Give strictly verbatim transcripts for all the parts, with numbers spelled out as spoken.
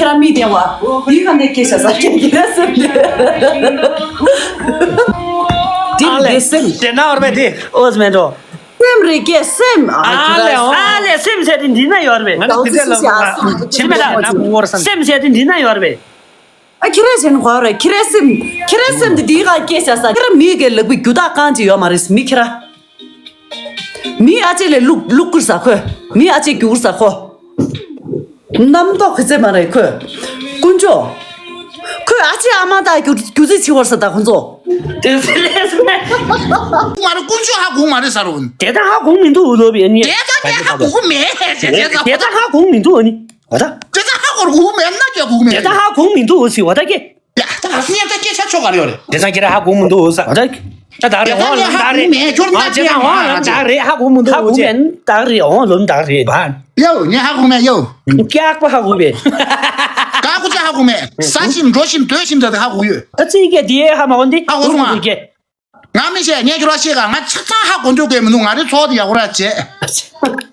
ར་མི་བདེ་བ། འདི་ག་ནས་སྐྱེས་བྱ་ས་སྐྱེས་ཀྱི་ར་སེམས། འདི་ཨ་ལེ། འདི་སེམས། དེ་ན་བར་བས་དེ། ཨོ་སི་མེན་འགྲོ། སེམས་རེ་སྐྱེས་སེམས། ཨ་ལེ་ཨོ། ཨ་ལེ་སེམས་ཟེར་དེ་འདི་ན་ཡོད་རེད་པས། ང་ནི་དེ་འདྲ་ལབ་ན་ཆི་མེད་ད། སེམས་ཟེར་དེ་འདི་ན་ཡོད་རེད་པས། ཨ་ཁྱེད་རས་བྱས་ན་གོ་རེད། ཁྱེད་རས་སེམས། ཁྱེད་རས་སེམས་དེ་འདི་ག་སྐྱེས་བྱ་ས། ཁྱེད་ར་མི་གི་ལག་པའི་རྒྱུ་དག་རྐང་གཅིག་ཡོད་མ་རེད། མི་ཁྱེད་ར། མི་ཨ་ཅེ་ལས་ལུག་ལུག་ཀུར་ཟ་ཁོ། མི་ཨ་ཅེ་རྒྱུ་ཀུར་ཟ་ཁོ། རྣམ་རྟོག་གི་ཚེ་མ་རེད་ཁོ། དཀོན་མཆོག་ཁོས་ཨ་ཅེ་ཨ་མ་དག་རྒྱུ་རྒྱུ་རྩིས་བྱི་བར་ས་དག་ཁོ་ཚོ། དེ་ཚེ་ལས་སུ་མེད། མ་རེད། དཀོན་མཆོག་ཧ་གོ་མ་རེད་ཟེར་རོ། དེ་དག་ཧ་གོ་མི་འདུག་ལོ་བི་ཨ་ནི། དེ་དག་ངས་ཧ་གོ་མེད་ཟེར་དེ་དག་ཧ་གོ་མི་འདུག་ཨ་ནི། འོ་ད། དེ་དག་ཧ་གོ་གོ་མེད་ན་ཀྱ་གོ་མེད། དེ་དག་ཧ་གོ་མི་འདུག་ཟེར་འོ་ད་ཀྱེ། ཡ། ད་ག་སེ་ཉན་ད་སྐད་ཆ་ཆོག་ག་རེ་ཡོད་རེད། དེ་ཚང་ཁྱེད་རང་ཧ་གོ་མི་འདུག་ས། ད་ད་རེད། ཨོང་ལོམ་ད་རེད། ཨ་ཅེ་ད་ཨོང་ལོམ་ད་རེད། ཧ་གོ་མི་འདུག་ཧ་གོ་མེད་ད་རེད། ཨོང་ལོམ་ད་རེད། ཡོ་ངས་ཧ་གོ་མེད་ཡོ། ཀྱག་པ་ཧ་གོ་བས། ཀ་ཀུ་ཅ་ཧ་གོ་མེད། ས་ཞིམ་འགྲོ་ཞིམ་སྡོད་ཞིམ་ད་དེ་ཧ་གོ་ཡོད། ཨ་ཙི་ཀྱེ་དེ་ཧ་མ་གོ་འདི་ཧ་གོ་སོང་ཨ། ང་མི་བཤད། ངས་ཁྱོད་ར་བཤད་ག་ང་ཆ་ཚང་ཧ་གོ་འདོད་དགོས་མི་འདུག་ང་རའི་ཚོགས་དེ་ཡག་པོ་ར་བྱས།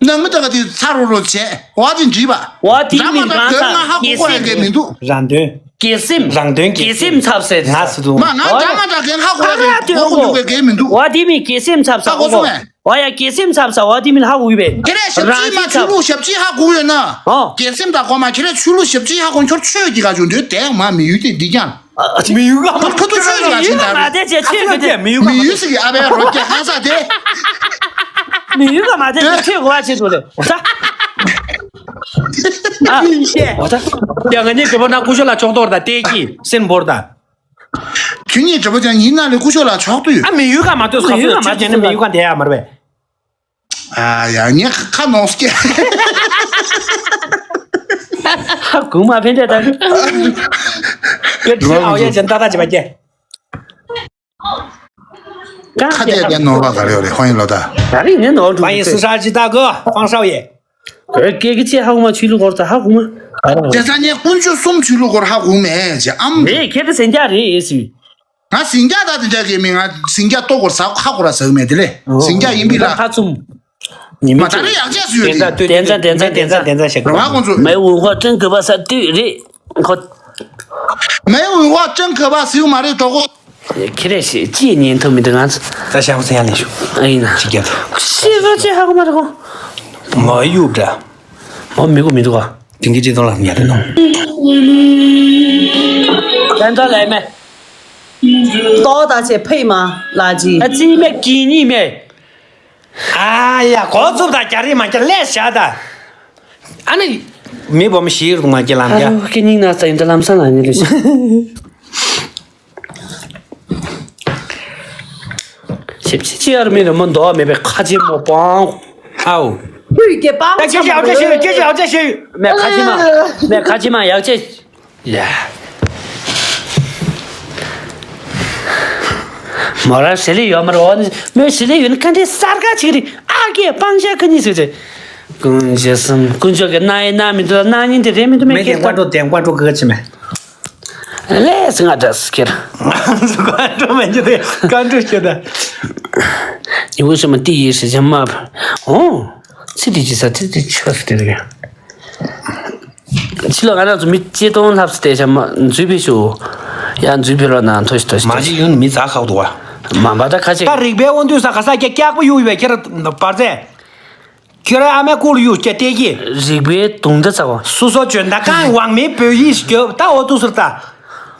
ནང་མི་དག་ག་དེ་ཚ་རུ་རུ་བྱས། བ་དེ་འདྲིས་པ། བ་དེ་མི་འདྲ་ས་ང་ཧ་གོ་གོ་ཡ་གི་མི་འདུག་རང་དོན། གེ་སེམས། རང་དོན་གེ་སེམས་ཚབ་སེ་ང་སུ་དུ་མ་ང་འདྲ་ང་འདྲ་གན་ཧ་གོ་ཡ་གི་གོ་གོ་འདུག་གི་གི་མི་འདུག་བ་དེ་མི་གེ་སེམས་ཚབ་ས་ཧ་གོ་གོ་སོང་ངས། བ་ཡ་གེ་སེམས་ཚབ་ས་བ་དེ་མི་ཧ་གོ་གི་བས། ཁྱེད་རས་ཞབས་ཕྱི་མ་ཆོས་ལུགས་ཞབས་ཕྱི་ཧ་གོ་ཡོད་ན། ཨོ། གེ་སེམས་དང་གོ་མ་ཁྱེད་རས་ཆོས་ལུགས་ཞབས་ཕྱི་ཧ་གོ་ཁྱོད་ཆོས་ཀྱི་ག་ཆུང་དུས་དེ་མ་མི་ཡུལ་དེ་འདི་ཀྱང་། མི་ཡུལ་ག་མ་ཁ་ཐུག་ཆོས་ཀྱི་ག་ཆེན་དར་མ་དེ་ཆེ་ཆོས་ཀྱི་དེ་མི་ཡུལ་མི་ཡུལ་སི་གི་ཨ་བའི་རོ་སྐྱེ་ཧ་ས་དེ། མི་ཡུལ་ག་མ་དེ་ཆོས་གོ་བ་ཆེ་ཆོ་དེ། འོ་ད། ཨ་ཤེ། འོ་ད། ཡ་ང་གཉིས་གྲོགས་པོ་ན་ཀུ་ཤོ་ལ་ཕྱོགས་གཏོགས་དང་ཏེ་ཀི་སེན་བོར་དང་། ཁྱོད་གཉིས་གྲོགས་པོ་ཅན་ཡིན་ན་ལས་ཀུ་ཤོ་ལ་ཕྱོགས་ཏུ་ཡོད། ཨ་མི་ཡུལ་ག་མ་ཐོས་སོ་མི་ཡུལ་ག་མ་ཐོས་སོ་མི་ཡུལ་ག་དེ་ཡ་མར་བས། ཨ་ཡ་ངས་ཁ་ནོག་སྐྱེ། ཧ་གོ་མ་ཕན་ཏེ་ད། ཡོད་ཁྲི་ཨའོ་ཡ་ཅན་ཏ་ཏ་ཅི་པ་སྐྱེ། ཁ་གཏད་པའི་ནོར་བ་ག་རེ་ཡོད་རེད། ཧོ་ཡིན་ལོ་ད། ད་རིང་ནས་ནོར་འགྲོ་གི་ཟེར། ཧྲ་ཅི་ད་གོ་ཧྥང་ཧྲའོ་ཡེ། གོས་སྐད་ཀྱི་ཆེ་ཧ་གོ་མ་ཆོས་ལུགས་སྐོར་ད་ཧ་གོ་མ། དེ་ས་ངས་དཀོན་མཆོག་གསུམ་ཆོས་ལུགས་སྐོར་ཧ་གོ་མེད་ཅེ་ཨམ། རེད་ཁྱེད་ད་ཟན་རྒྱག་རེད་ཨེ་སི། ང་ཟིང་རྒྱ་ད་དེ་འདྲ་གི་མི་ང་ཟིང་རྒྱ་ལྟོ་གོར་ཟ་ཁ་གོ་ར་ཟ་གི་མེད་དེ་ལས་ཟིང་རྒྱ་ཡིན་པི་ལ། ཁ་ཚུམ། ཉི་མ་མ་ད་རེ་ཡག་ཅག་སུ་ཡོད་དེ། བདེན་ཙང་བདེན་ཙང་བདེན་ཙང་བདེན་ཙང་ཞིག་ར་བ་ཁོང་ཚོ། 没文化真可怕ས་对རེད་ཁོ། 没文化真可怕ཟིའུ་མ་རེད་གྲོགས་གོ། ཁྱེད་རེ་ཞིག་ཅིས་ཉན་ཐུབ་མི་འདུག་ང་ཚོ། ད་ཤ་བོ་ཚེ་ཡང་ལས་ཞུ། ཨ་ཡིན་ན། ཅི་རྒྱབ། ཤེས་བཟོ་ཅི་ཧ་གོ་མ་རེད་གོ། མ་གཡུག་འདྲ། མ་མི་གོ་མི་འདུག་ག་དེང་གི་ཅི་ཐོང་ལ་ཉལ་དུ་ནོ། ད་ད་ལས་མེད། ཏོག་ད་ཆེ་ཕེ་མ་ལ་ཅི། ཨ་ཙི་མེད་ཀི་ནི་མེད། ཨ་ཡ་གོ་ཚུབ་ད་རྒྱ་རི་མ་རྒྱ་ལས་བྱ་ད། ཨ་ནི། མི་བོ་མི་ཞིག་རུང་མ་རྒྱ་ལམ་རྒྱ། ཨ་རོ་ཀི་ནིང་ན་ས་ཡིན་ད་ལམ་སང་ལ་ཉལ་ལུས་ཤིག་ཞིབ་ཅི་ཅི་ཡར་མི་རེ་མོ་འདོག་མེད་པའི་ཁ་ཆེ་མོ་པང་། ཨའོ། ཁོས་སྐྱེ་པང་ད་སྐད་ཆ་ཡག་ཆ་ཤོད་སྐད་ཆ་ཡག་ཆ་ཤོད། མེ་ཁ་ཆེ་མ། མེ་ཁ་ཆེ་མ་ཡག་ཆ། ཡ། མོ་ར་ཟི་ལི་ཡོད་མ་རེད་འོ་ནི་མོས་ཟི་ལི་ཡོད་ནི་ཁ་འདྲེ་གསར་ཁ་ཆིག་རེད་ཨ་ཀེ་པང་ཤ་ཁ་གཉིས་ཟེར་ཏེ། ཀུན་རྗེ་གསུམ་དཀོན་མཆོག་གི་སྣང་ཡེ་སྣང་མི་འདུག་ལ་སྣང་ཉིན་དེ་རེད་མི་འདུག་མེ་མེ་ཁེ་དེ་ཀ་ཀྲོ་དེ་ཀ་ཀྲོ་གི་ཆི་མེ། ལས་ང་འདྲ་སི་ཁེར། ཀ་ཀྲོ་མེ་ཇི་དེ་ཀ་ཀྲོ་ཤེ་ད། ཉི་འོད་ཤ་མ་ཏི་ཡི་ཤི་ཆ་མ། ཨོ། ཚི་དི་ཅི་ས་ཚི་དི་ཆི་ས་དེ་རེད། ཕྱི་ལོ་ང་རང་ཚོ་མི་ཆེ་སྟོང་ལྷག་ཙམ་བསྡད་ཤག་མ་འཛུལ་ཕེབས་ཤོག་ཡང་འཛུལ་ཕེབས་རོགས་གནང་། ཐུགས་རྗེ་ཆེ། ཐུགས་རྗེ་ཆེ། མ་གཞི་ཡུན་མི་ཚ་ཁག་འདུག་བ། མ་འབའ་ད་ཁ་ཆེ། ད་རིག་པའི་དབང་འདུས་ས་ག་ས་སྐྱ་སྐྱག་པ་གཡུག་ཡོད་པའི་ཁྱེད་ར་བར་ཚད། ཁྱེད་ར་ཨ་མའི་སྐུ་ལ་གཡུག་སྐྱ་ལྟས་ཀྱི། རིག་པའི་དུང་ད་ཚ་བ། སུ་སོ་འཇོན་ད་གང་དབང་མེད་བོད་ཡིག་ཞིག་རྒྱབ་ད་འོ་ཐུག་ཟེར་ད།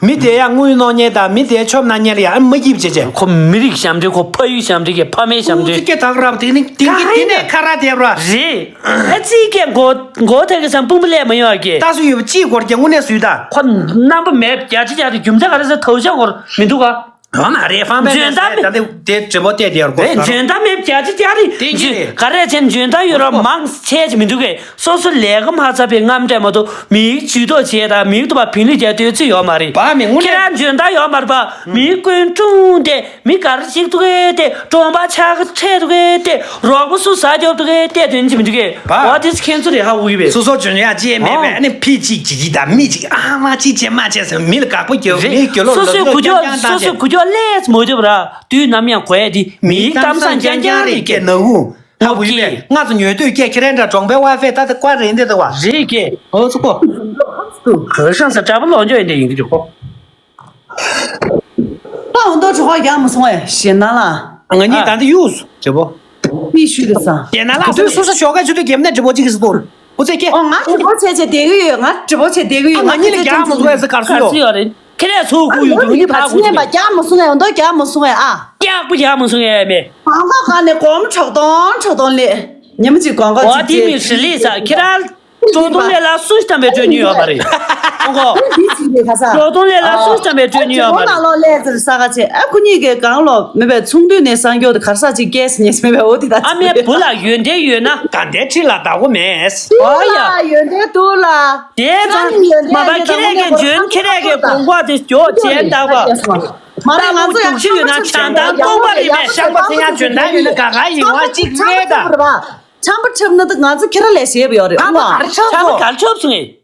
མི་དེ་ཡང་དངུལ་གནོད་མཁན་དང་མི་དེ་ཆོབ་ན་མཁན་ལ་ཡང་མ་སྐྱིད་བྱེད་བྱེད། ཁོ་མི་རིགས་ཞབས་འདྲེན་ཁོ་ཕ་ཡུལ་ཞབས་འདྲེན་གྱི་ཕ་མའི་ཞབས་འདྲེན། ཁོ་ཚོ་སྐད་གྲགས་རབ་དེ་ནི་དེང་གི་དེ་ནས་ཁ་ར་དེ་ར། རེད། ཨ་ཙི་སྐད་མགོ་མགོ་ཐད་ཀྱི་སང་དཔུང་པ་ལས་མ་ཡོང་བ་སྐད། ད་སུ་ཡོད་པ་ཅིའི་སྐོར་གྱི་དངོས་གནས་སུས་ད། ཁོ་རྣམ་པ་མེད་བརྒྱ་ཆ་བརྒྱ་དེ་རྒྱུ་མཚན་ག་རེ་ཟེར་དའུ་ཅག་སྐོར་མི་འདུག་ག་ཡོང་ན་རེད་ཧྥང་པའི་འཇོན་ཐང་མེད། ད་དེ་དེ་བྲེ་པོ་བལྟས་དེ་ཡོད་རེད་འཇོན་ཐང་མེད་བརྒྱ་ཆ་བརྒྱ་རེད། དེ་གི་རེད། ག་རེ་བྱས་ན་འཇོན་ཐང་ཡོད་ར་མང་ཆེ་ཆེ་མི་འདུག་གས། སོ་སོ་ལས་ཀ་མ་ཚར་བའི་རྔམ་སྤྲད་མ་གཏོགས་མི་ཡིག་ཇུས་གཏོགས་བྱས་དང་མི་ཡིག་ཐོག་པ་བིང་ལི་བྱས་སྡོད་རྩིས་ཡོད་མ་རེད། བ་མི་དངོས་གནས། ཁྱེད་རང་འཇོན་ཐང་ཡོད་མ་རེད་པ། མི་ཡིག་ཀུན་ཀྲུང་སྟེ་མི་ག་རེ་ཞིག་འདུག་གས་ཏེ་གྲོང་པ་ཆག་འཕྲད་འདུག་གས་ཏེ་རོགས་པ་སུ་ཟ་རྒྱོབ་འདུག་གས་ཏེ་དོན་གྱི་མི་འདུག་གས། བ། བ་དེ་ཁྱེད་ཚོ་རེད་ཧ་འུ་ཡི་བས། སོ་སོ་འཇོན་ཡ་ཅི་ཡེ་མེད་པས། ཨ་ནི་ཕི་གཅིག་གྱི་གྱི་དང་མི་གཅིག་ཨ་མ་གཅིག་བྱེད་མ་བྱེད་ཟེར་མི་ལ་དགག་པོ་རྒྱབ་མི་རྒྱུ་ལོ་སོ་སོའི་རྒྱུ་སྐྱོར་སོ་སོའི་རྒྱུ་སྐྱོར་ལས་མོ་རྒྱབ་ར་དུས་ནམ་ཡང་གོ་ཡ་དེ་མི་ཡིག་གཏམ་བཟང་རྐྱང་རྐྱང་རེད་སྐད་ནག་འུ། ཨ་བུ་ཡིན་པས་ང་ཚོ་ཉོས་དུས་སྐད་ཁྱེད་རང་འདྲ་གྲོང་པའི་ཝའི་ཧྥེ་ད་ལྟ་བཀའ་རེད་འདི་ད་བ། རེད་སྐད། ཨོ་ཙི་ཀོ། ག་ཤང་ས་གྲྭ་པ་ལོག་འཇོག་ཡིན་དེ་ཡིན་གྱི་འདུག་གོ། ད་འོ་འདོ་གྲོགས་རྒྱག་མ་སོང་ངས་ཞེ་ན་ལ། ང་གཉིས་ད་འདི་གཡུགས་སོ་བྱེད་པོ། མི་ཤུལ་དུ་ས། ཞེ་ན་ལ་སོ་སོ་ཤོག་ཁ་ཆུ་དུས་རྒྱབ་ན་འདྲི་པོ་གཅིག་གིས་སྟོར། ཨོ་ཙེ་ཀྱེ། ཨོ་ང་འདྲི་པོ་བྱས་བྱས་བསྡད་ཀྱི་ཡོད། ང་འདྲི་པོ་བྱས་བསྡད་ཀྱི་ཡོད། ང་གཉིས་ལ་རྒྱག་མ་སོང་ངས་ཟེར་གར་སོང་ཡོད། གར་སོང་ཡོད་རེད། ཁྱེད་རས་ཚོགས་ཁུར་ཡོད་དུས་ངས་ཕར་ཁུར་ཅིག་རྒྱག་མ་སོང་ངས། འོ་འདོ་རྒྱག་མ་སོང་ངས་ཨ། སྐྱག་པོ་རྒྱག་མ་སོང་ངས་མེད། བང་ཁོག་གང་ནས་སྒོར་མོ་དྲུག་སྟོང་དྲུག་སྟོང་སླེབས། ཉི་མ་གཅིག་གོང་ག་ཨོ་དེ་མི་ཧྲི་ལི་ས་ཁྱེད་རང་། སྤྲོ་བརྡུང་ལས་ལ་སུ་ཞིག་དམ་པའི་སྤྲོད་ཉུལ་ཡོད་མ་རེད། ཨོ་ཁོ། འདི་ཅིག་རེད་ཁ་ས། སྤྲོ་བརྡུང་ལས་ལ་སུ་ཞིག་དམ་པའི་སྤྲོད་ཉུལ་ཡོད་མ་རེད། ཨོ་ལ་ལོ་ལས་ཟེར་ས་ག་ཆེ་ཨ་ཁུ་གཉིས་ཀའི་གང་ལོ་མེད་པའི་ཚོང་དུས་ནས་སང་སྐྱོ་དུ་གར་ས་ཅིག་སྐྱེས་སི་ཉེས་མེད་པའི་འོ་དེ་ད་ཨ་མའི་བུ་ལ་ཡོན་ཏན་ཡོད་ན། དགའ་ལྡན་ཁྲི་ལ་བདག་པོ་མེད། འོ་ཡ། ཡོན་ཏན་འདུག་ལ། དེ་ཙང་མ་པ་ཁྱེད་རས་ཀྱི་འཇོན་ཁྱེད་རས་ཀྱི་དགོངས་པ་དེ་མགྱོགས་བྱས་བཏགས་པ། མ་རེད་ང་ཚོ་ཡག་ཤོས་ཡོད་ན་བྱང་ཐང་སྟོང་པ་རེད་མེད། ཤང་པ་ཚེ་ཡང་འཇོན་ཐང་ཡོད་ན་ག་ག་ཡིན་བ་གཅིག་རེད་ད། ཆམ་པ་འཁྲབ་ན་ད་ང་ཚོ་ཁྱེད་རང་ལས་ཞེས་པ་ཡོད་རེད་ཨང་། ཆམ་པ་གར་ཆོབ་སོང་ངས།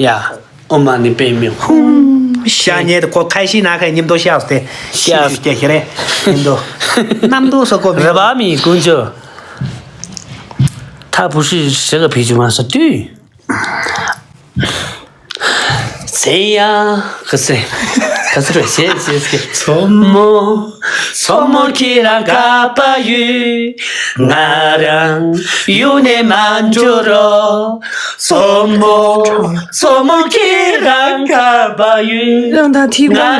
ཡ། ཨོ་མ་ནི་པེ་མི་ཧུམ། ཤ་ཉེ་དུ་ཁོ་ཁ་ཤི་ན་ཁའི་མཉམ་དུ་ཤ་སྟེ། ཤ་སྐྱེ་ཁྱེད་རེད། མཉམ་དུ། མཉམ་དུ་ས་ཀོ་ར་བ་མི་ཀུན་ཅོ། ཐ་བུ་ཤི་ཤི་ག་ཕི་ཅུ་མ་ས་དུས། ཚེ་ཡང་ག་ཚེ་ག་ཚེ་རེད་ཞེས་ཞེས་ཀྱི། མཚོ་མོ། མཚོ་མོ་ཁྱེད་རང་ག་པར་ཡོད། ང་རང་ཡུལ་ནས་མ་འགྲོ་རོགས། མཚོ་མོ། མཚོ་མོ་ཁྱེད་རང་ག་པར་ཡོད། ང་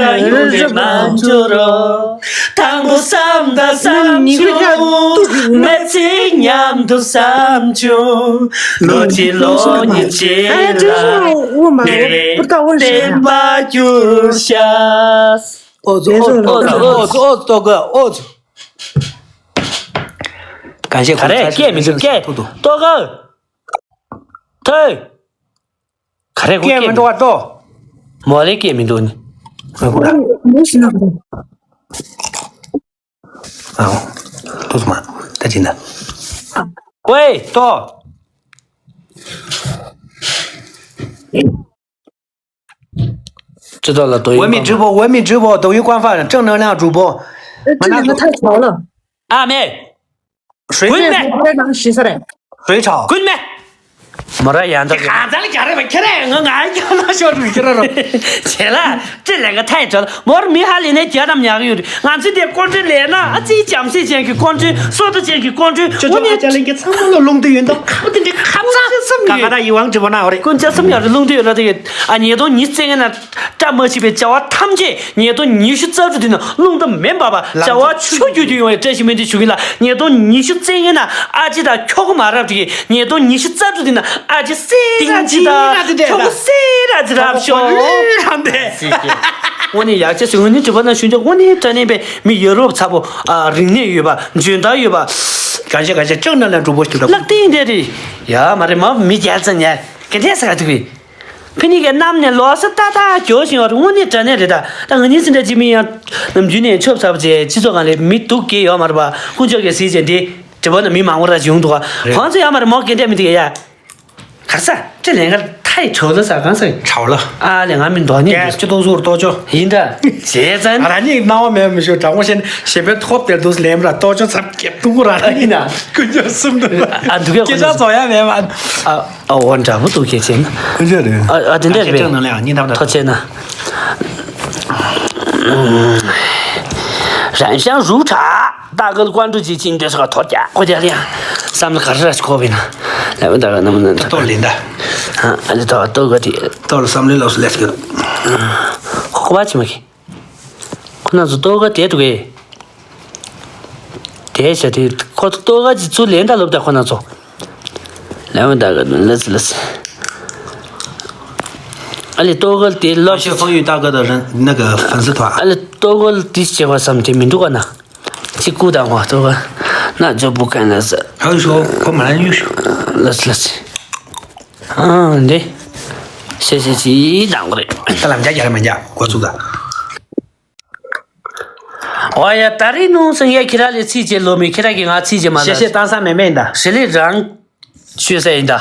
རང་ཡུལ་ནས་མ་འགྲོ་རོགས། དང་པོ་བསམ་དང་བསམ་བྱུང་། མི་ཚེ་མཉམ་དུ་བསམ་བྱུང་། ལོ་གཅིག་ལོ་གཉིས་རྗེས་ལ་མི་རེ་བདེན་པ་འགྱུར་ཤག་ཨོ་ཙི་ཨོ་ཙི་ཨོ་ཙི་ཨོ་ཙི་ཨོ་ཙི་ཨོ་ཙི། གང་བྱེད་ག་རེ་སྐད་མི་འདུག་སྐད་ཐུག་ཐུག་ཏོ་ག་ཐོས། ག་རེ་སྐད་མི་འགྲོ་བ་ཏོ། མོ་ལེ་སྐད་མི་འདུག་ནི། ང་ཁོ་ར། ཨའོ། ཏོ་སུ་མ། ད་ཅི་ན། ཝེ་ཏོ། སྤྱི་ཚོགས་ལ་དོ་ཡིན་པ། 我们直播，我们直播，抖音官方正能量主播。 这里个太吵了。 ཨ་མེ། 谁？ ཀུན་མེ། 非常实在。 谁吵？ ཀུན་མེ། མོ་ར་ཡང་དག་གང་ཚ་ལ་རྒྱ་རེ་བ་ཁྱེད་ར་ང་ང་རྒྱ་ན་ཤོར་རུ་ཁྱེད་ར་རོ། བྱེད་ལ་ཅི་ལས་ཀ་ཐལ་བྲལ་མོར་མི་ཧ་ལས་ནས་རྒྱ་རམ་ཉག་ཡོད་རེད། ང་ཚོ་དེ་ཀོན་ཀྲི་ལས་ན་ཨ་ཙི་བྱམས་བརྩེ་ཅན་གྱི་ཀོན་ཀྲི་སོ་ཏ་ཅན་གྱི་ཀོན་ཀྲི་ཅོ་ཅོ་ཨ་ཅག་ལེན་གྱི་ཚང་མ་ལ་རླུང་དུ་ཡོད་འདུག་ཁ་བ་དེ་འདྲའི་ཁ་ཚ་སེམས་ཡོད། ག་ག་ད་ཡི་ཝང་ཅི་བ་ན་འོ་རེད། ཀུན་ཅ་སེམས་ཡོད་རེད། རླུང་དུ་ཡོད་ལ་དེ་གི་ཨ་ཉིས་སྟོང་ཉི་ཤུ་རྩ་ལྔ་ན། བཀྲ་མ་ཤིས་པའི་བྱ་བ་ཐམས་ཅད་ཉིས་སྟོང་ཉི་ཤུ་རྩ་དྲུག་དུས་ན་རླུང་རྟ་མེ་འབར་བ་བྱ་བ་ཆུ་རྒྱུད་དུ་ཡོང་བའི་བཀྲ་ཤིས་སྨོན་འདུན་ཞུ་གི་ལ། ཉིས་སྟོང་ཉི་ཤུ་རྩ་ལྔ་ན་ཨ་ཅེ་དང་ཁྱོ་ག་མ་རབས་ཀྱི་ཉིས་སྟོང་ཉི་ཤུ་རྩ་དྲུག་དུས་ན་ཨ་ཅེ་སེ་ར་ཅི་དང་ཁྱོ་ག་སེ་ར་ཅི་རབ་ཤོག་དངོས་གནས་ཡག་ཅེ་སུ་ངོ་ནི་གྲུབ་པ་ན་ཤུན་ཅོག་དངོས་གནས་དྲ་གནས་པའི་མི་ཡ་རོབ་ཚ་པོ་རིག་གནས་ཡོད་པ་འཇོན་ཐང་ཡོད་པ། གང་ཤེས་གང་ཤེས་ཅང་ན་ལ་འགྲུབ་པོ་ཞིག་ལ། ལག་སྟེང་འདྲ་རེད། ཡ་མ་རེད་མ་མི་རྒྱལ་ཙམ་ཉལ་ག་འདྲས་ས་ག་ཐུག་གི། ཕ་ནི་གི་གནམ་ནས་ལོ་ས་ཏག་ཏག་འགྱོ་བཞིན་ཡོད་རེད། དངོས་གནས་དྲང་གནས་རེད་ད། ད་ང་གཉིས་ཟིན་འདྲ་ཅི་མི་ཡང་ནམ་རྒྱུན་ནས་ཆོབ་ཚ་པོ་བྱས་སྤྱི་ཚོགས་སྒང་ལས་མི་སྡུག་གི་ཡོད་མ་རེད་པ། ཁོང་ཚོ་གི་ཟིན་བྱས་འདི་དྲི་བ་ན་མི་མང་པོ་ར་ཅིག་ཡོང་འདུག་ག་ཁོང་ཚོ་ཡང་མ་རེད་མོ་གི་འདྲ་མི་འདུག་ཡ། གར་ས་ཅི་ལན་གར་ཐའི་ཁྲོ་ལ་ས་གང་ས་ཁྲའོ་ལ། ཨ་ལས་ང་མི་འདོག་ནི་ཡ་སྤྱི་ཏོག་ཟུར་ཏོ་ཅོ། ཡིན་ད། བྱས་ཙང་། ཨ་ར་ནི་སྣང་བ་མེད་མི་ཤོད་དྲང་མོ་བཤད་ན་གཞན་པའི་ཐོབ་དེར་འདུག་ལན་ར་ཏོ་ཅོ་ཚབ་སྐྱེབ་ཐུང་ར་ཡིན་ན་ཀུན་ཅོ་གསུམ་དུ་ཨ་འདུག་ག་སྐད་ཆ་ཚོ་ཡ་མེད་མ། ཨ། ཨ་འོ་འདྲ་པོ་འདུག་གལ་ཆེ་ན། ཁོ་ཚོ་རེད། ཨ་ཨ་དེ་འདྲ་རེད་པས། ཐོ་ཆེ་ན། རང་ཤང་རུ་ཁྲ་ད་གལ་ཀོན་ཀྲུ་ཅི་ཅིང་དེ་སོགས་ཐོ་རྒྱ་ཁོ་རྒྱ་ལ་ཡང་བསམ་བློ་ག་རེ་ར་ཞིག་འཁོར་བས་ན་ལ་བུ་ད་ག་ན་མ་ན་ད་ཏོ་ལིན་ད། ཨ་ལི་ཏོ་ཏོ་ག་དེ་ཏོ་ལ་བསམ་བློ་ལོག་སུ་ལེགས་གི་ཁོ་ཁོ་བ་ཅི་མ་གི་ཁོ་ན་ཚོ་ཏོ་ག་དེ་འདུག་གི། དེ་བྱས་ཏེ་ཁོ་ཏོ་ག་ཅི་ཚུར་ལེན་ད་ལོབ་ད་ཁོ་ན་ཚོ། ལེན་ད་ག་ལ་སི་ལ་སི། ཨ་ལེ་ཏོ་ག་དེ་ལོབ། 谢风雨大哥的人那个粉丝团。 ཨ་ལེ་ཏོ་ག་དེ་བྱེད་པ་བསམ་དེ་མི་འདུག་ག་ན། ཅི་ཀུ་དང་ངོ་ཏོ་ག་ན་ཇོ་བུ་ཁན་ལ་སི། 还有说我马上又说。 ལ་སི་ལ་སི། ཨ་འདི། ཤེ་ཤེ་ཅི་དང་གོ་རེད། ད་ལམ་རྒྱ་རྒྱ་ར་མ་རྒྱ་གོ་ཚུགས་ད། ཨོ་ཡ་ད་རེས་ནང་སང་ཡ་ཁྱེད་ར་ལས་ཚིག་བཅད་ལོ་མི་ཁྱེད་ར་གི་ང་ཚིག་བཅད་མ་ལ། ཤེ་ཤེ་བཏང་ས་མེད་མེད་ཡིན་ད། ཞི་ལི་རང་ཤོད་ས་ཡིན་ད།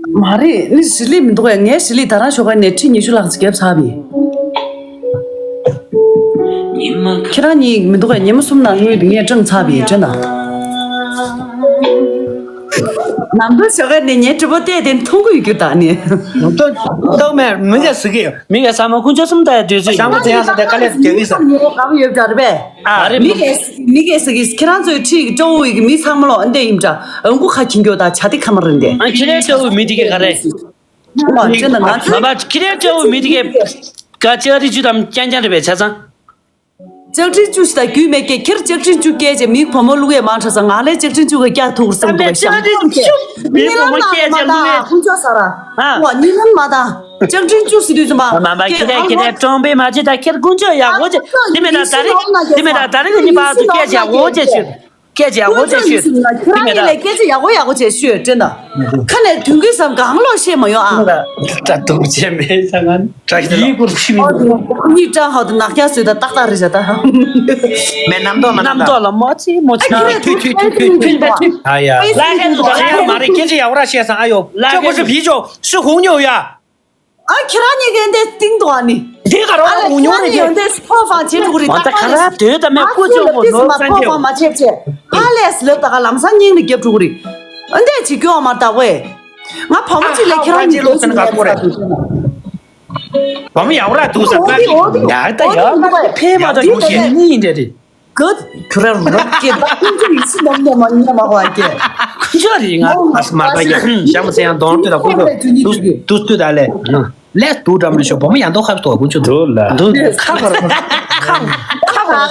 མ་རེད་ནི་ཞི་ལི་མི་འདུག་གས། ངས་ཞི་ལི་ད་རང་ཞོགས་ཀ་ནས་ཁྲི་ཉི་ཤུ་ལྷག་ཙམ་བརྒྱབ་ཚར་བས། ཁྱེད་རང་གཉིས་མི་འདུག་གས། ཉི་མ་གསུམ་ནང་ངོས་ངས་སྤྲང་ཚར་བས་དྲན་ད། ནམ་དུ་ཞོགས་ཀས་ནས་ངའི་གྲུ་པོ་བལྟས་ཏེ་མཐོང་གི་ཡོད་རྒྱུ་དག་ནི། ཏོག་ཏོག་མེད་མི་ག་ཟི་གི་ཡོད། མི་ག་ས་མ་ཁུ་ཆོ་སུམ་ད་ཡ་དུས་ཚོད་ཞང་པོ་ཚེ་ཡང་ས་དེ་དཀའ་ལས་དེ་གི་ས། ངའི་ག་བ་ཡོད་འདྲ་རེད་པས། ཨ་རེད། མི་གས་མི་གས་ཟི་གི་ཁྱེད་རང་ཚོའི་ཁྲིད་ཀྱི་སྤྲོ་བོ་ཡི་གི་མི་ཚང་མ་ལོ་འདི་ཡིན་འདྲ། ཨང་ཀུ་ཁ་ཁྱིན་གྱོ་ད་ཆ་དེ་ཁ་མ་རིན་དེ། ཨ་ཁྱེད་རའི་སྤྲོ་བོའི་མི་དེ་གས་ག་རེད། ཨ་ཅོ་ན་ང་ཚོ་མ་པ་ཁྱེད་རའི་སྤྲོ་བོའི་མི་དེ་གས་ག་ཅི་ཨ་རི་ཅུ་དམ་རྐྱང་རྐྱང་རེད་པས་ཆ་ཚང་། ལྕགས་ཕྲེང་བཅུ་ཞིག་དང་རྒྱུས་མེད་སྐད། ཁྱེད་ལྕགས་ཕྲེང་བཅུ་སྐད་ཅེས་མིག་བུ་མོ་བླུག་ཡས་མང་དྲགས་ས། ང་ལས་ལྕགས་ཕྲེང་བཅུ་གི་སྐྱ་ཐུག་སོང་འདུག་ཤམ། ལྕགས་ཕྲེང་བཅུ་མིག་བུ་མོ་སྐད་ཅེས་བླུག་ཡས། ཁུ་ཆོ་ས་ར། ཨ། ཝ་ཉི་མ་མ་ད། ལྕགས་ཕྲེང་བཅུ་ཟེར་དུས་ཙམ་པ། མ་མ་ཁྱེད་ལས་ཁྱེད་ལས་གྲོང་པའི་མ་ཅི་ད་ཁྱེད་ཀུན་སྤྱོད་ཡག་པོ་ཅིག་དེ་མེད་ད་ད་རེས་དེ་མེད་ད་ད་རེས་ནི་པ་དུ་སྐད་ཅེས་ཡག་པོ་ཅིག་ཤོད། སྐད་ཆ་ཡག་པོ་ཅིག་ཤོད། ཁྱེད་རང་ཉིད་ལས་སྐད་ཆ་ཡག་པོ་ཡག་པོ་ཅིག་ཤོད་དྲན་ད། ཁ་ནས་དུས་འགོས་སམ་གང་ལོག་བཤད་མ་ཡོང་ཨ། ད་སྡུག་ཅན་མེད་ས་ང་ནི། ཡིད་ཁུར་ཤི་མི་འདུག་ཁོ་གཉིས་ཀྲང་ཧའོ་དེ་ནག་རྐྱང་བཟོས་ད་ཏག་ཏག་རེད་བྱ་ད། མེད་རྣམ་རྟོག་ལ་རྣམ་རྣམ་རྟོག་ལ་མོ་ཅི་མོ་ཅི། ཨ་ཁྱེད་རང་ཐུག་ཐུག་ཐུག་ཐུག་ཐུག་ཐུག་ཐུག་ཨ་ཡ། ལ་ཧེ་ནུ་ད་ཡ་མ་རེད་སྐད་ཆ་ཡག་པོ་ར་བཤད་སང་ཨ་ཡོ། ལ་ཧེ་ནུ་ཅོ་གོ་ཤི་བི་ཅོ་ཤི་ཧུང་ཉོ་ཡ། ཨ་ཁྱེད་རང་གཉིས་ཀའི་འདི་སྟེང་དུ་ཨ་ནི། འདི་ག་རང་ཨ་ལ་ལ་ངུ་ཉོ་རེད་ཁྱེད་རང་གཉིས་འདི་ཕོ་ཧྥང་བྱེད་འགྲོ་གི་རེད། ཨོ་ད་ད་ག་ར་སྡོད་ད་མེད་ཀུ་ཅོ་མོ་ནོར་ཙན་ཕོ་ཧྥང་མ་བྱེད་བྱེད། ཨ་ལས་ལབ་ད་ག་ལམ་སང་སྙིང་ལ་རྒྱབ་འགྲོ་གི་རེད། ཨ་འདི་ཅི་སྐྱོ་མ་ད་ཝེ། ང་བུ་མོ་ཅིག་ལས་ཁྱེད་རང་གཉིས་སྡོད་ཅིག་ལས་ཚ་དུ། བུ་མོ་ཡག་པོ་ར་འདུག་ས་ཨོ་དེ་ཨོ་དེ་ཡག་ད་ཨོ་དེ་ཡག་འདུག་ཕེ་མ་ད་ཡོ་ཤེས་གཉིས་འདྲ་རེད། ག་ཁྱོད་ར་རོགས་སྐྱེས་ད་ཁོང་ཚོ་ཡིད་ཆེས་ནམ་ནས་མ་ཉན་མ་ཧོ་ཨ་ཀྱེ། ཁོང་ཚོ་རེད་ང་ཨ་སི་མ་པ་ཡ་ཤམ་སེ་ཡང་གདོང་སྟོད་ལ་ཁོང་ཚོ་དུས་དུས་དུས་ད་ལས་ལས་དུ་འགྲམ་ལ་ཤོག་བུ་མོ་ཡང་དོ་ཁ་ཐོག་ཁོང་ཚོ་འགྲོ་ལ་འདུག་ཁ་ཁ་ར་ཁ་ཁ་ཁ་ཁ་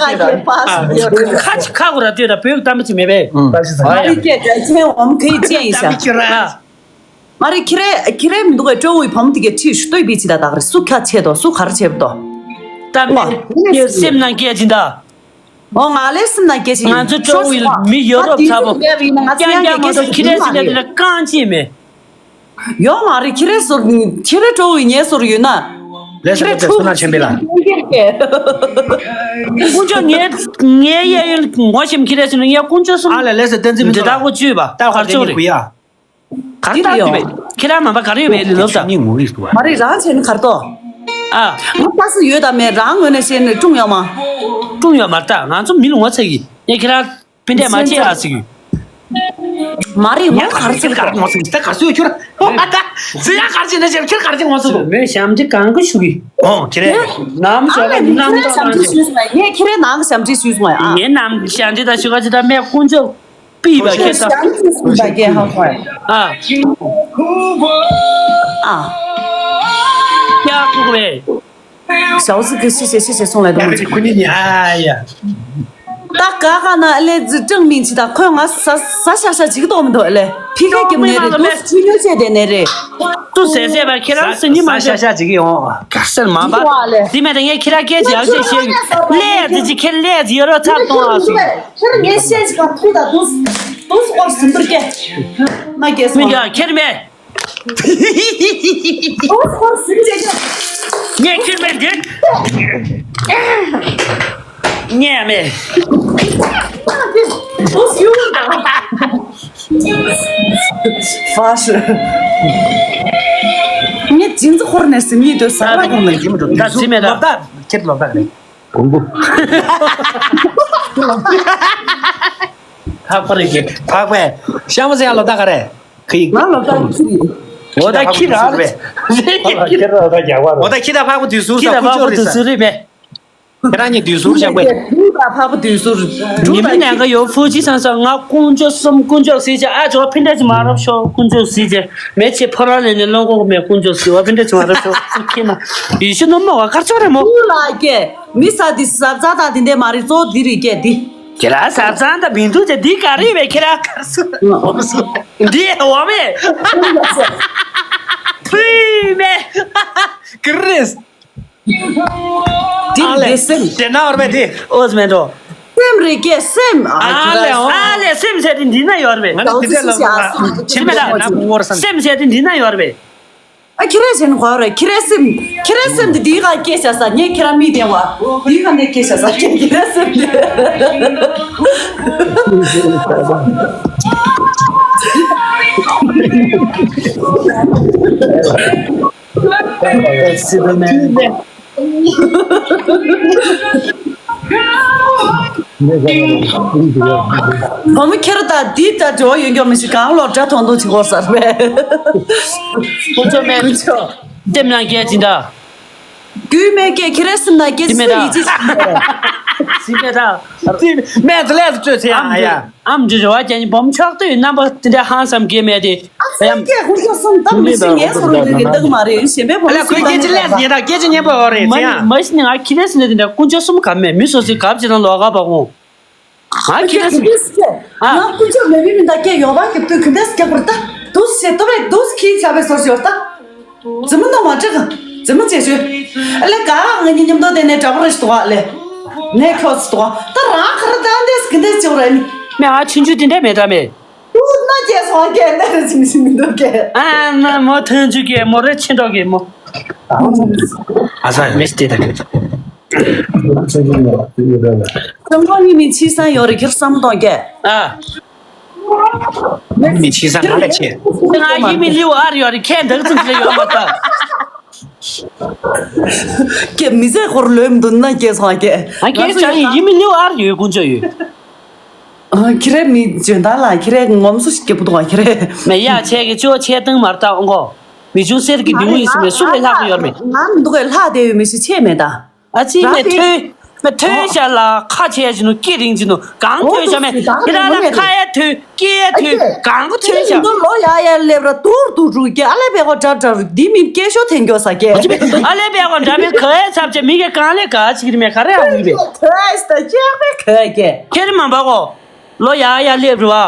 ཁ་ཁ་ཁ་ར་སྟོད་ད་བོད་གཏམ་ཅི་མེད་པས། ཨ་རི་སྐད་ཅན་ཆེན་འོམ་ཁེ་ཅན་ཡིན་ཤག་མ་རེད་ཁྱེད་རས་ཁྱེད་རས་མི་འདུག་གས་སྤྲོ་བོའི་བུ་མོ་དེ་གས་ཁྲིད་ཤུ་ལྟོས་པའི་ཅི་ད་ད་ག་རེ་སུ་ཁ་ཆད་དོ་སུ་ག་རེ་བྱེད་དོ། ད་མེད་སེམས་ནང་སྐད་ཅི་ད། ཨོ་ང་ལས་སེམས་ནང་སྐད་ཅི་ཡིན། ང་ཚོ་སྤྲོ་བོའི་མི་ཡོ་རོབ་ཚ་པོ་རྐྱང་རྐྱང་མ་གཏོགས་ཁྱེད་རས་སེམས་ནང་དེ་ལ་རྐང་ཅི་མེད། ཡོད་མ་རེད་ཁྱེད་རས་སོར་ཁྱེད་རས་སྤྲོ་བོའི་ངའི་སོར་ཡོད་ན། ལས་ཁྱེད་རས་སོར་ཁྲོ་ཚོ་ན་ཆེན་པོ་ལ། དཀོན་མཆོག་ངའི་ངའི་གཡས་གཡོན་ངོ་ཤེས་ཁྱེད་རས་སོར་ཡ་དཀོན་མཆོག་གསུམ། ཨ་ལས་ལས་སེ་བསྟན་འཛིན་མི་འདི་ཚོ་ལ། ད་ཁོ་བཅུས་པ་ད་ཁོ་བཅུ་རེད། ག་རེ་ལྟ་ཡོད་པས་ཁྱེད་རང་མ་པ་ག་རེ་ཡོད་པས་ལི་ལོབ་དང་། མ་རེད་རང་བྱས་ན་གར་ཏོ། ཨ། ང་ལྟ་སུ་ཡོད་དམ་མེད་རང་ངོས་ནས་བཤད་ནས་ཀྲུང་ཡོད་མ། ཀྲུང་ཡོད་མ་རེད་ད་ང་ཚོ་མི་ལ་ངོ་ཚ་གི་ངས་ཁྱེད་རང་ཕན་འབྲས་མ་བྱེད་ཨ་ཟིག་ཡོད། མ་རེད་ངོ་གར་ཚིག་ག་རེ་ངོ་ཚ་གི་ད་གར་སུ་ཡོད་ཁྱོད། ཨོ་ད་ཟི་ཡ་གར་ཚིག་ན་ཅེབ་ཁྱེད་གར་ཚིག་ངོ་ཚ་གི་མོས་ཞམ་ཅི་གང་གི་ཞུ་གི་ཨོ་ཁྱེད་རེད། ནམ་ཞོགས་ལ་ནམ་ཞོགས་ཞམ་ཅི་ཞུས་སོང་ངས་ཁྱེད་རེད་ནང་ཞམ་ཅི་ཞུས་སོང་ངས་ཨ། ངས་ནམ་ཞམ་ཅི་ད་ཞུ་ག་ཅི་ད་མེད་དཀོན་མཆོག་པི་བ་ཁེ་ས། ཨ། ཡ་ཁུག་བས། ཞའོ་སི་ཁི་ཤི་ཤེ་ཤི་ཤེ་སོང་ལ་དུ་མ་ཅིག་ཁུ་ནི་ནི་ཨ་ཡ། ད་ག་ག་ན་ཨ་ལེ་ཙི་ཀྲང་མིན་ཆི་ད་ཁོས་ང་ས་ས་ཤ་ཤ་ཅིག་གཏོགས་མི་འདུག་ཨ་ལེ། ཕི་ཁ་ཀྱི་མེ་རེ་དུ་ཆུ་ཉོ་ཆེ་དེ་ནེ་རེ། ཏུ་ཟེ་ཟེ་བ་ཁྱེད་རང་སི་ཉི་མ་ས་ཤ་ཤ་ཅིག་ཡོང་ག་སེར་མ་པ། དི་མེ་ད་ངས་ཁྱེད་རང་སྐད་ཅིག་ཡག་ཅིག་བཤད་ལེ་ཙི་ཅི་ཁྱེད་ལེ་ཙི་ཡོ་རོ་ཚར་གཏོང་ཨ་སི། ཁྱེད་ངས་བཤད་ཅིག་ག་ཐུག་ད་དུ་དུ་སྐོར་སུ་འདུར་སྐད་མ་སྐད་སོང་། ཡ་ཁྱེད་མེ། ཨོ་ཧོ་སུན་ཅེ་ཅེ། ངས་ཁྱེར་མེད་འདི། ངས་མེད། ཨོ་སུ་ཡུ་ད། ཧྥ་ཤི། ངས་ཇིན་ཙི་ཧོར་ནས་སིམ་ཡིད་དུ་ས་ར་གོང་ལ་ཡིན་མི་འགྲོ། ད་ཟི་མེད་ད། ཁྱེར་ལོ་ད་རེད། གོང་བུ། འཕགས་པ་རེད་ཀྱི་འཕགས་པས་ཤ་མ་ཟེར་ཡ་ལོ་ད་ག་རེད། ཁི་ཡིག་ང་ལོ་ད་ཁི་རེད། འོ་ད་ཁྱི་ར་རེད། ཁྱི་ར་ད་རྒྱག་པ་རེད། འོ་ད་ཁྱི་ད་འཕགས་པ་དུས་ཟུར་ཁྱི་ད་ས་ཁུ་འཕགས་པ་ཅོ་རེད་དུས་ས། ཟུར་རེད་པས། ཁྱེད་རང་གཉིས་དུས་ཟུར་བཞག་པས། ཁྱི་ད་འཕགས་པ་དུས་ཟུར། ཉི་མ་ནང་ག་ཡོད་ཧྥུ་ཅི་སང་སང་ང་དཀོན་མཆོག་གསུམ་དཀོན་མཆོག་གཟིགས་བྱ་ཨ་ཇོ་ཕི་འདྲ་ཅིག་མ་རབ་ཤོག་དཀོན་མཆོག་གཟིགས་བྱ་མེ་ཆེ་ཕོ་ར་ལེ་ནས་ལོང་གོ་མེ་དཀོན་མཆོག་གཟིགས་བ་ཕི་འདྲ་ཅིག་མ་རབ་ཤོག་ཁྱི་ན་ཡེ་ཤུ་ནུ་མོ་བ་དཀར་ཕྱོགས་རེད་མོ། ཁྱི་ལ་སྐད་མི་ས་དི་ཟབ་ཛ་ད་དི་འདྲ་མ་རེད་གཙོ་དི་རེད་སྐད་དི། ཁྱེད་རང་ཟབ་ཚང་དང་མི་འདུག་ཅེས་འདི་ག་རེ་ཡོད་པས་ཁྱེད་རང་གར་སོང་། འདི་འོ་མེ། ཕུས་མེ། ག་རེ། འདི་ལས་སེམས། དེ་ན་འོར་མེ་དེ། ཨོ་ཟི་མེ་འགྲོ། སེམས་རེད་ཀྱེ་སེམས། ཨ་ལེ་ཨོ། ཨ་ལེ་སེམས་ཟེར་དེ་འདི་ན་ཡོད་རེད། ང་ནི་དེ་འདྲ་ལ་ཕྱི་མེ་ད་ན་ངོ་བོར་སེམས་ཟེར་དེ་འདི་ན་ཡོད་རེད། ཨ་ཁྱེད་རས་བྱས་ནས་གོ་རེད། ཁྱེད་རས་སེམས། ཁྱེད་རས་སེམས་དེ་དེའི་སྒང་སྐྱེས་བཞག་ས། ངས་ཁྱེད་རང་མིག་བསྟན་བ། དེའི་སྒང་ནས་སྐྱེས་བཞག་ས། ཁྱེད་ཁྱེད་རས་སེམས་དེ། སི་དོ་མེ། བུ་མོ་ཁྱེར་ད་འདི་ད་འབྲེལ་བ་ཡོད་མགྱོགས་མི་ཞིག་གང་ལོག་དགྲ་མཐོང་མཐོང་ཅིག་འོར་ཟེར་བས། དཀོན་མཆོག་མེད། དཀོན་མཆོག་ལྟེམ་ལང་སྐད་ཅིག་འདྲ། རྒྱུས་མེད་སྐད་ཁྱེར་སེམས་ན་སྐད་ཅིག་ཡིད་ཅིག་ཟིན་མེད་ད། ཟིན་མེད་ད། ཟིན་མེད་ད་ལས་སུ་སྤྲོད་ཚེ་ཨ་ཡ། ཨམ་འདྲི་རེ་བ་རྒྱག་ནི་སྦོམ་ཆོག་ཏུ་ཡོད་རྣམ་པ་དེ་འདྲ་ཧང་སམ་གྱི་མེད་དེ། ཨ་ཙི་སྐད་དཀོན་མཆོག་གསུམ་ད་མི་ཤེས་ངའི་སོ་རུ་འདུག་གི་འདུག་མ་རེད་གཞན་པའི་བུ་མོ་ལ་གོས་སྐད་ཅིག་ལས་ཉེ་ད་སྐད་ཅིག་ཉན་པ་འོ་རེད་ཚེ་ཨ། མ་ཤི་ནི་ང་ཁྱི་རེ་སི་ནི་དེ་འདྲ་དཀོན་མཆོག་གསུམ་ག་མེད་མི་སོ་སོའི་གབ་ཅི་དང་ལོག་ག་པ་ངོ། ང་ཁྱི་རེ་སི་ནི། ཨ། ང་དཀོན་མཆོག་མེད་མི་མི་འདའ་སྐད་ཡོག་པ་གི་པོས་གུན་དེ་སྐད་པར་ད་དུས་ཟེར་ཏོ་བས་དུས་ཁྱི་བྱ་བའི་སོར་ཞོར་ད། རྫི་མོ་ནོ་མ་འགྲིག་རྫི་མོ་བྱེད་ཤོད། ཨ་ལེ་ག་ང་གཉིས་མཉམ་དུ་དེ་ནས་འདྲ་པོ་རེ་ཞིག་འདུག་ཨ་ལེ། ནས་ཁྱོད་ཚོ་འདུག་ད་རང་ག་རེ་ད་འདས་གི་འདས་བྱེད་རེད་ནི། མེ་ཨ་ཆུང་ཆུང་དེ་འདྲས་མེད་ད་མེད། དུ་ན་རྒྱལ་སོང་རྒྱལ་འདས་རེ་ཟིན་ཟིན་མི་འདུག་རྒྱལ། ཨ་ན་མོ་ཐོན་ཆུ་རྒྱལ་མོ་རེ་ཆེ་འགྲོ་རྒྱལ་མོ། ཨ་ས་མེ་སྟེ་ད་གི། ཚང་མ་གཉིས་མི་ཕྱི་སང་ཡོད་རེད་ཁྱེར་བསམ་གཏོང་རྒྱལ། ཨ། མི་ཕྱི་སང་ང་ལ་ཆེ། ང་ཡི་མི་ལིའུ་ཨར་ཡོད་རེད་ཁྱེད་འདག་ཙམ་ཞིག་ལ་ཡོད་མ་ད། ཀྱེ་མི་ཚེ་ཧོར་ལོས་མི་འདུག་ན་ཀྱེ་སོང་ཀྱེ། ཨ་ཀྱེ་ང་ཚོ་ཅང་ཡིན་ཡིན་མི་ལིའུ་ཨར་ཡོད་དཀོན་མཆོག་ཡོད། ཨ་ཁྱི་རེ་མི་འཇོན་ཐང་ལ་ཁྱི་རེ་ངོམ་སོ་ཞིག་སྐྱེ་བུ་དུ་བ་ཁྱི་རེ། མེ་ཡ་ཆེ་གི་ཅོ་ཆེ་ཏང་མར་ཏང་ཨོང་གོ། མི་ཆུང་གསེར་གྱི་ལྡེའུ་ཡིན་སི་མེ་སུ་ལས་ལྷག་གི་ཡོད་མེ། ང་མི་འདུག་གས་ལྷག་བསྡད་ཡོད་མི་ཞིག་ཆེ་མེད་ད། ཨ་ཙི་མེ་ཐོས། མེ་ཐོས་ཤ་ལ་ཁ་ཆེ་ཅི་ནུ་སྐེ་རིང་ཅི་ནུ་གང་ཐོས་ཤ་མེ་ཁྱི་ར་ལ་ཁ་ཡ་ཐོས། སྐྱེ་ཐུ་གང་གོ་ཐུན་ཤ། འདི་ལོ་ཡ་ཡ་སླེབས་ར་དུར་དུ་རུ་སྐྱེ་ཨ་ལེ་པེ་གོ་དྲ་དྲ་རུ་འདི་མི་སྐྱེ་ཤོ་ཐེན་གྱོ་ས་སྐྱེ། ཨ་ལེ་པེ་གོ་འདྲ་པེ་ག་ཡ་ཚབ་ཆེ་མི་གེ་གང་ལེ་ག་ཅིག་རི་མེ་ག་རེ་ཨ་བུ་པེ། ག་ཡ་ས་ཅག་པེ་ག་ཡ་སྐྱེ། ཁྱེད་མ་པ་གོ། ལོ་ཡ་ཡ་སླེབས་རུ་ཨ།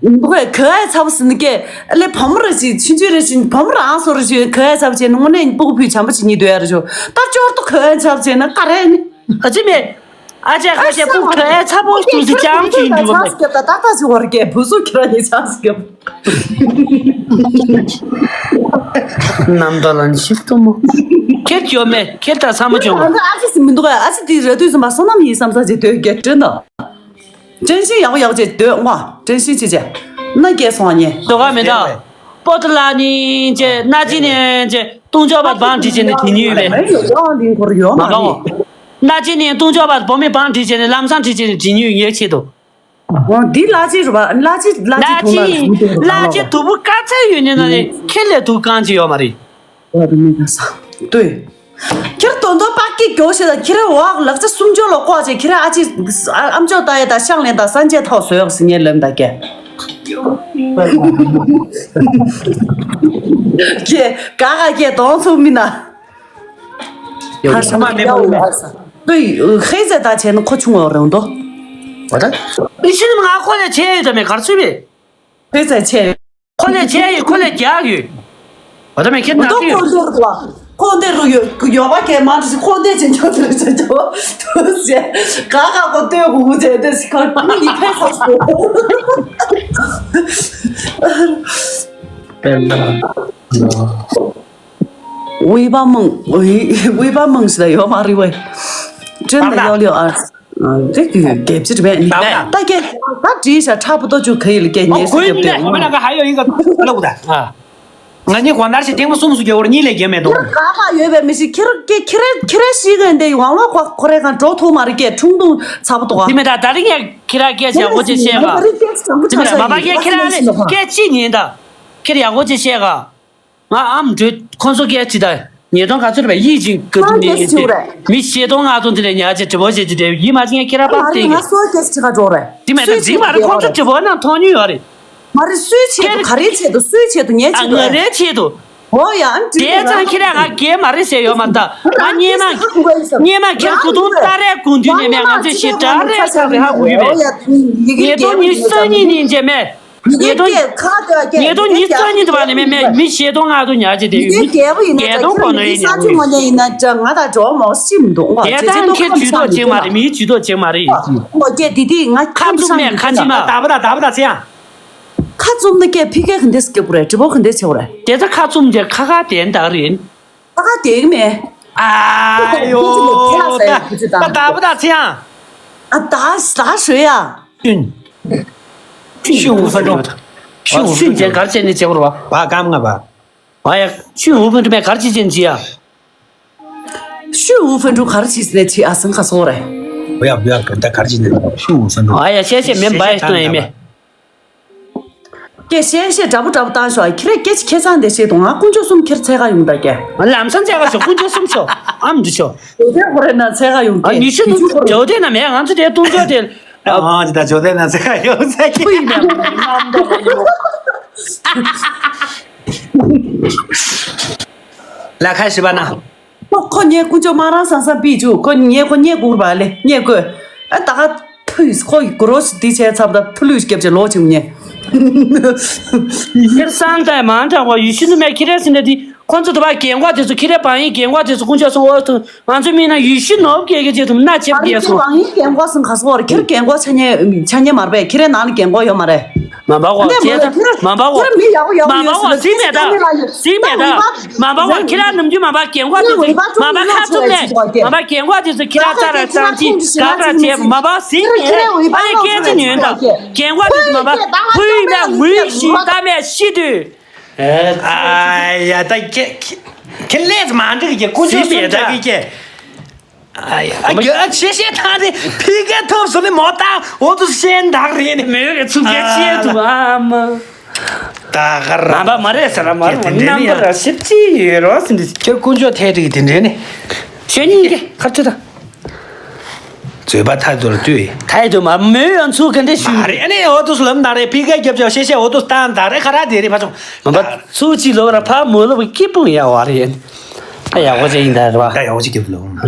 འདུག་ག་ཡ་ཚབ་སི་ནི་སྐྱེ། ཨ་ལེ་བམ་ར་ཞིག་ཆུན་ཆུན་ར་ཞིག་བམ་ར་ཨང་སོ་ར་ཞིག་ག་ཡ་ཚབ་ཆེ་ནི་དངོས་གནས་སྤུ་གུ་ཕུད་བྱམས་པོ་ཅིག་ཉིད་དུ་ཡ་ར་ཞོ། ད་ཅོར་ཏོ་ག་ཡ་ཚབ་ཆེ་ན་ག་རེ་ནི། ཨ་ཅི་མེ། ཨ་ཅག་ཁ་ཤས་སྤུ་གུ་ཨེ་ཚ་པོ་ཅུང་ཟད་ཅང་ཅུང་འདུག་གམ་མེད། ཏག་ཏག་ཅིག་བར་སྐད་བུ་སུ་ཁྱེར་ནས་ཆགས་སུ་སྐྱབས། རྣམ་ཐར་ལ་ཞིབ་ཏུ་མོ། ཁྱེར་གྱོ་མེ་ཁྱེར་ད་ཚ་མོ་ཅུང་། ཨ་ཅི་སི་མི་འདུག་ཨ་ཅི་དེ་ར་དུས་སུ་མ་སོ་ནམ་ཡིན་བསམ་ས་ཅིག་དོད་སྐད་དྲན་ད། དྲན་ཤིང་ཡག་པོ་ཡག་པོ་ཅིག་དོད་ངོ་དྲན་ཤིང་ཅི་ཅི། ན་སྐྱེས་སོང་ཉེ། དོ་ག་མེ་ད། པོ་ཏི་ལ་ནི་ཅེ་ན་ཅི་ནི་ཅེ་ཏུང་ཅོ་བ་བང་ཏི་ཅེ་ནི་དི་ཉུ་བེ། ཡོང་ལིང་ཁོར་ཡོང་མ་མ་གོ། རེད། ན་ཅི་ནི་ཏུང་ཅོ་བ་བོ་མི་བང་ཏི་ཅེ་ནི་ལམ་སང་ཏི་ཅེ་ནི་དི་ཉུ་ཡེ་ཆེ་དོ། འོ་འདི་ལ་ཅི་རུ་བ་ལ་ཅི་ལ་ཅི་ལ་ཅི་ལ་ཅི་དུ་བུ་ཀ་ཚེ་ཡོད་ནི་ན་ནི་ཁེ་ལེ་དུ་གང་ཅི་ཡོད་མ་རེད། ལྟོས། ཁྱེར་དོན་དོ་པག་ཀི་གྱོ་ཞེ་དང་ཁྱེར་འོག་ལག་ཆ་སུམ་ཅོ་ལོ་ཀོ་ཅེ་ཁྱེར་ཨ་ཅི་ཨམ་ཅོ་ལྟ་ཡེ་དང་ཤང་ལེན་དང་སན་ཅེ་ཐོག་སོ་ཡོག་སི་ཉེ་ལོན་ད་ཀེ། ཀེ་ག་ག་ཀེ་དོང་ཚུགས་མི་ན། ཡོད་ཧ་ཤང་མ་མེད་པོ་མེད། ལྟོས་ཧེ་ཟེ་ད་ཆེ་ན་ཁོ་ཆུང་བ་རེད་དོ། ཨི་ཤི་ནི་ང་ཁོ་ལས་ཆེ་ཡོད་ད་མེ་གར་ཚུད་པས། ཧེ་ཟེ་ཆེ། ཁོ་ལས་ཆེ་ཡི་ཁོ་ལས་རྒྱག་ཡོད། འོ་ད་མེ་ཁྱེད་ནག་ཏུ་ཡོད། ཁོ་འདི་རུ་བ། ཁོ་འདི་རུ་ཡོད་ཡོད་པ་ཁྱེད་མ་འདྲི་ཁོ་འདི་ཅན་ཆོག་ཏུ་རུ་ཆ་ཆོག་ཏུ་ཟེ། ག་ག་ཁོ་ལྟོས་གུ་གུ་ཟེ་འདི་སི་ཁར་མི་ཡི་ཕེ་ས་སོ། དབུས་པ་མང་དབུས་པ་མང་ཞིག་ལ་ཡོད་མ་རེད་བས། ཁྲོན་ལ་ཡོད་ལེ་ཨར། དེ་གི་རྒྱབ་ཅི་རེད་ནི་ད་ད་སྐད་ད་བྲིས་ཤ་ཁྲ་པོ་ཏོ་ཅུ་ག་ཡི་ལ་སྐད་ཨོ་ཉེས་སུ་གོ་ཡི་རྒྱབ་མི་ལ་ཡོད་མེད་ན་ག་ཧ་ཡོད་ཡིན་ག་ལ་གུ་ད། ང་གཉིས་གོང་ལྟར་ཞིག་ཐེངས་མ་གསུམ་སུ་རྒྱབ་བར་གཉིས་ལས་རྒྱབ་མེད་དོ། ཁ་ཁ་ཡོད་པའི་མི་ཞིག་ཁྱེར་ཁྱེར་ཁྱེར་ཁྱེར་ཤི་གན་དེ་ཡོང་ལོ་ཁོ་ཁོ་རེ་གང་འགྲོ་ཐུབ་མ་རེད་སྐད་ཁྲུང་ཐུང་ཚ་པོ་ཏོ་ག་དེ་མེད་ད་ད་རིང་ངས་ཁྱེར་སྐད་ཆ་ཡག་པོ་ཅིག་བཤད་ག་དེ་མེད་ད་ད་རིང་སྐད་ཆ་མ་པ་ངས་ཁྱེར་ལ་སྐད་ཅིག་ཉན་ད་ཁྱེར་ཡག་པོ་ཅིག་བཤད་ག་ང་ཨམ་འགྲོས་ཁོང་ཚོ་སྐད་ཅིག་ད་ཉེས་རྡུང་ག་ཚོད་རེད་པས་ཡིད་ཅིག་ག་དུ་ནས་ཡིན་ཏེ་མི་བཞི་སྟོང་ལྔ་སྟོང་དེ་ལས་ཉག་ཅིག་དྲི་བ་བྱེད་ཅིག་དེ་ཡིད་མ་ཅིག་ངས་ཁྱེད་ར་པགས་སྟེང་གི་ང་སོ་སྐད་ཅིག་ཁ་འགྲོ་རེད་དེ་མེད་ད་འཛིན་མ་རེད་ཁོང་ཚོ་དྲི་བ་ནང་མཐོང་མྱོང་ཡོད་རེད། མ་རེད་སུའི་ཆེད་དུ་ག་རེའི་ཆེད་དུ་སུའི་ཆེད་དུ་ངའི་ཆེད་དུ་ང་རེའི་ཆེད་དུ། ཨོ་ཡ་ཨམ་དེ་ཙང་ཁྱེད་ར་ང་རྒྱལ་མ་རེད་ཟེར་ཡོད་མ་ད་ང་སྙེ་མ་སྙེ་མ་ཁྱེད་སྐུ་གདུང་སྟ་རེ་གུང་དུས་ནས་མེད་ང་ཚོས་ཞེ་དྲག་རེད་ཁ་རེ་ཧ་གོ་གི་མེད། ཉེས་རྡུང་ཉི་ཤུ་རྩ་གཉིས་ནས་མཇལ་མེད། ཉེས་རྡུང་ཉེས་རྡུང་ཉི་ཤུ་རྩ་གཉིས་དུ་བ་ནས་མེད་མེད་མི་ཞེ་སྟོང་ལྔ་སྟོང་ཉག་ཅིག་དེ་ཡོད་མི་རྒྱལ་པོ་ཡིན་ན་རྒྱལ་སྟོང་གོ་ནོ་ཡིན་ཉག་ཅིག་ང་དང་འགྲོ་མོ་སིམ་འདུག་ང་དེ་ཙང་ཁྱེད་ཇུས་གཏོགས་བྱེད་མ་རེད་མིའི་ཇུས་གཏོགས་བྱེད་མ་རེད། ངོ་སྐད་འདི་དེ་ང་ཁ་བཙུམ་མེད་ཁ་ཕྱི་མ། ད་པ་ད་ད་པ་ད་ཚེ་ཡང་། ཁ་བཙུམ་ན་སྐད་ཕི་སྐད་ག་འདྲས་སྐྱོ་པོ་རེད་དྲི་བ་ག་འདྲས་ཆེ་བ་རེད། དེ་ཚ་ཁ་བཙུམ་རྒྱ་ཁ་ཁ་དན་དག་རེད། ཁ་ཁ་དེ་གི་མེད། ཨ་ཡོ། ད་ད་པ་ད་ཚེ་ཡང་། ཨ་ད་ད་ཞོ་ཡ། ཤུན། ཤུན་འུ་ས་འགྲོ། ཤུན་འུ་ཤུན་ཅན་གར་ཅན་ནི་ཅེ་བར་བ། བ་གམ་ང་བ། བ་ཡ་ཤུན་འུ་ཕན་དྲུ་མེ་གར་ཅི་ཅན་ཅི་ཡ། ཤུན་འུ་ཕན་དྲུ་གར་ཅི་ཅན་ཅི་ཨ་སང་ཁ་སོ་རེ། ཡ་ཡ་ད་གར་ཅི་ནས་ཤུ་ས་འགྲོ། ཨ་ཡ་ཤེས་ཤེས་མེད་འབའ་ཡ་སྟོན་ཡ་མེད། ཀྱེ་ཤེས་ཤེས་འདྲ་པོ་འདྲ་པོ་བཏང་ཤོག་ཁྱེད་རས་སྐད་ཆ་ཁེ་སང་དེ་བཤད་དང་ང་དཀོན་མཆོག་གསུམ་ཁྱེར་འཚོལ་ག་ཡོང་ད་ཀྱེ། ལམ་སང་འཚོལ་ག་ཤོག་དཀོན་མཆོག་གསུམ་ཤོག་ཨམ་འདི་ཤོག་ཇོ་དེ་ཧོ་རེ་ན་འཚོལ་ག་ཡོང་ཨ་ཀྱེ་ཉི་ཤུ་ནུབ་ཇོ་དེ་ན་མེད་ང་ཚོ་དེ་ཏུང་ཇོ་དེ། ཨ་ཨ་ཅི་ད་ཇོ་དེ་ན་འཚོལ་ག་ཡོང་ཟེར་ཀྱེ། ཕུ་ཡི་མེད་ལ་ཁ་ཤི་བ་ན། ཁོ་ཁོ་ངའི་དཀོན་མཆོག་མ་རང་སང་སང་པི་བཅུག་ཁོ་ངའི་ཁོ་ཉེ་གུར་བ་ལེ་ཉེ་གོས་ཨ་ད་ག་ཕུས་ཁོ་གུ་རོ་སི་དེ་བྱས་ཚབ་ད་ཕུ་ལུས་སྐྱབས་ཅེ་ལོ་ཅིག་ཉེ། ཁེར་སང་ད་མང་དྲགས་པ་ཡུལ་ཤུལ་དུ་མེད་ཁྱི་རེ་ཟིན་ད་དེ་ཁོ་ཚོ་དུ་བ་རྒན་གོག་དེ་ཚོ་ཁྱི་རེ་བང་ཡིན་རྒན་གོག་དེ་ཚོ་དཀོན་མཆོག་སོང་འོ་ཐུ་ང་ཚོ་མིན་ན་ཡུལ་ཤུལ་ནོབ་སྐྱེ་གི་ཅེ་ཐུམ་ན་ཆེབ་རྒྱས་སོང་། བང་ཡིན་རྒན་གོག་སང་ག་སོ་བར་ཁྱི་རྒན་གོག་ཆ་ཉེ་ཆ་ཉེ་མར་པས་ཁྱི་རེ་ནང་ལ་རྒན་གོག་ཡོད་མ་རེད། མ་འབའ་བ་ཁྱེད་ད་མ་འབའ་བ་མ་འབའ་བ་ཟིན་མེད་ད་ཟིན་མེད་ད། མ་འབའ་བ་ཁྱེད་རང་ནམ་རྒྱུན་མ་འབའ་རྒན་གོག་དེ་ཚོ་མ་འབའ་ཁ་ཚུགས་ནས་མ་འབའ་རྒན་གོག་དེ་ཚོ་ཁྱེད་རང་རྩ་ར་ཙམ་གྱིས་དགག་ར་བྱས་མ་འབའ་ཟིན་མེད་ཨ་ནི་སྐད་ཆ་ཉོན་དང་རྒན་གོག་དེ་ཚོ་མ་འབའ་ཕུ་ཡིན་ན་ངུས་ཤིག་ད་མེད་ཤི་དུས། ཨ་ཡ་ད་ཁྱེད་ཁྱེད་ལས་མ་འགྲིག་གི་ཀུན་སྤྱོད་ཟིན་མེད་སུམ་ད་ཆ་གི་ཁྱེད། ཨ་ཡ་ཨ་རྒྱ་ཆེ་ཤེས་ཐང་རེ་ཕི་གེ་ཐོབ་སོ་ནི་མོ་ཏང་འོ་དུ་ཤེས་འདག་རེད་ནི། མོས་གི་ཚུགས་རྒྱ་ཆེ་དུ་ཨ་མ། ད་ག་ར་མ་པ་མ་རེད་ཟེར་ར་མ་རེད་དེ་འདྲ་ནི་རྣམ་པ་ཡ་ར་ཞིབ་ཅི་ཡོད་རོགས་ཟིན་འདི། ཁྱེད་ཀུན་སྤྱོད་ཐད་རིགས་དེ་འདྲ་ནི། ཤོད་ཉིན་གི་ཁར་ཚུད་ད། བཟོད་པ་ཐར་དུ་ལ་ལྟོས། ཐའི་དུ་མ་མོས་ཡང་ཚུགས་ག་འདྲ་ཞུ། མ་རེད་ཨ་ནི་འོ་དུ་སུ་ལམ་ད་རེད་ཕི་གེ་རྒྱབ་ཅོག་ཤེས་ཤེས་འོ་དུ་སྟང་ད་རེད་ཁ་ར་དེ་རེད་ཕ་ཆུང་། མ་པ་ཚུགས་ཅི་ལོ་ར་ཕ་མོ་ལོ་བ་སྐྱིད་པོ་ཡ་བ་རེད། ད་ཡག་པོ་ཅིག་ཡིན་ད་རེད་བ། ད་ཡག་པོ་ཅིག་རྒྱབ་ལོ། ང་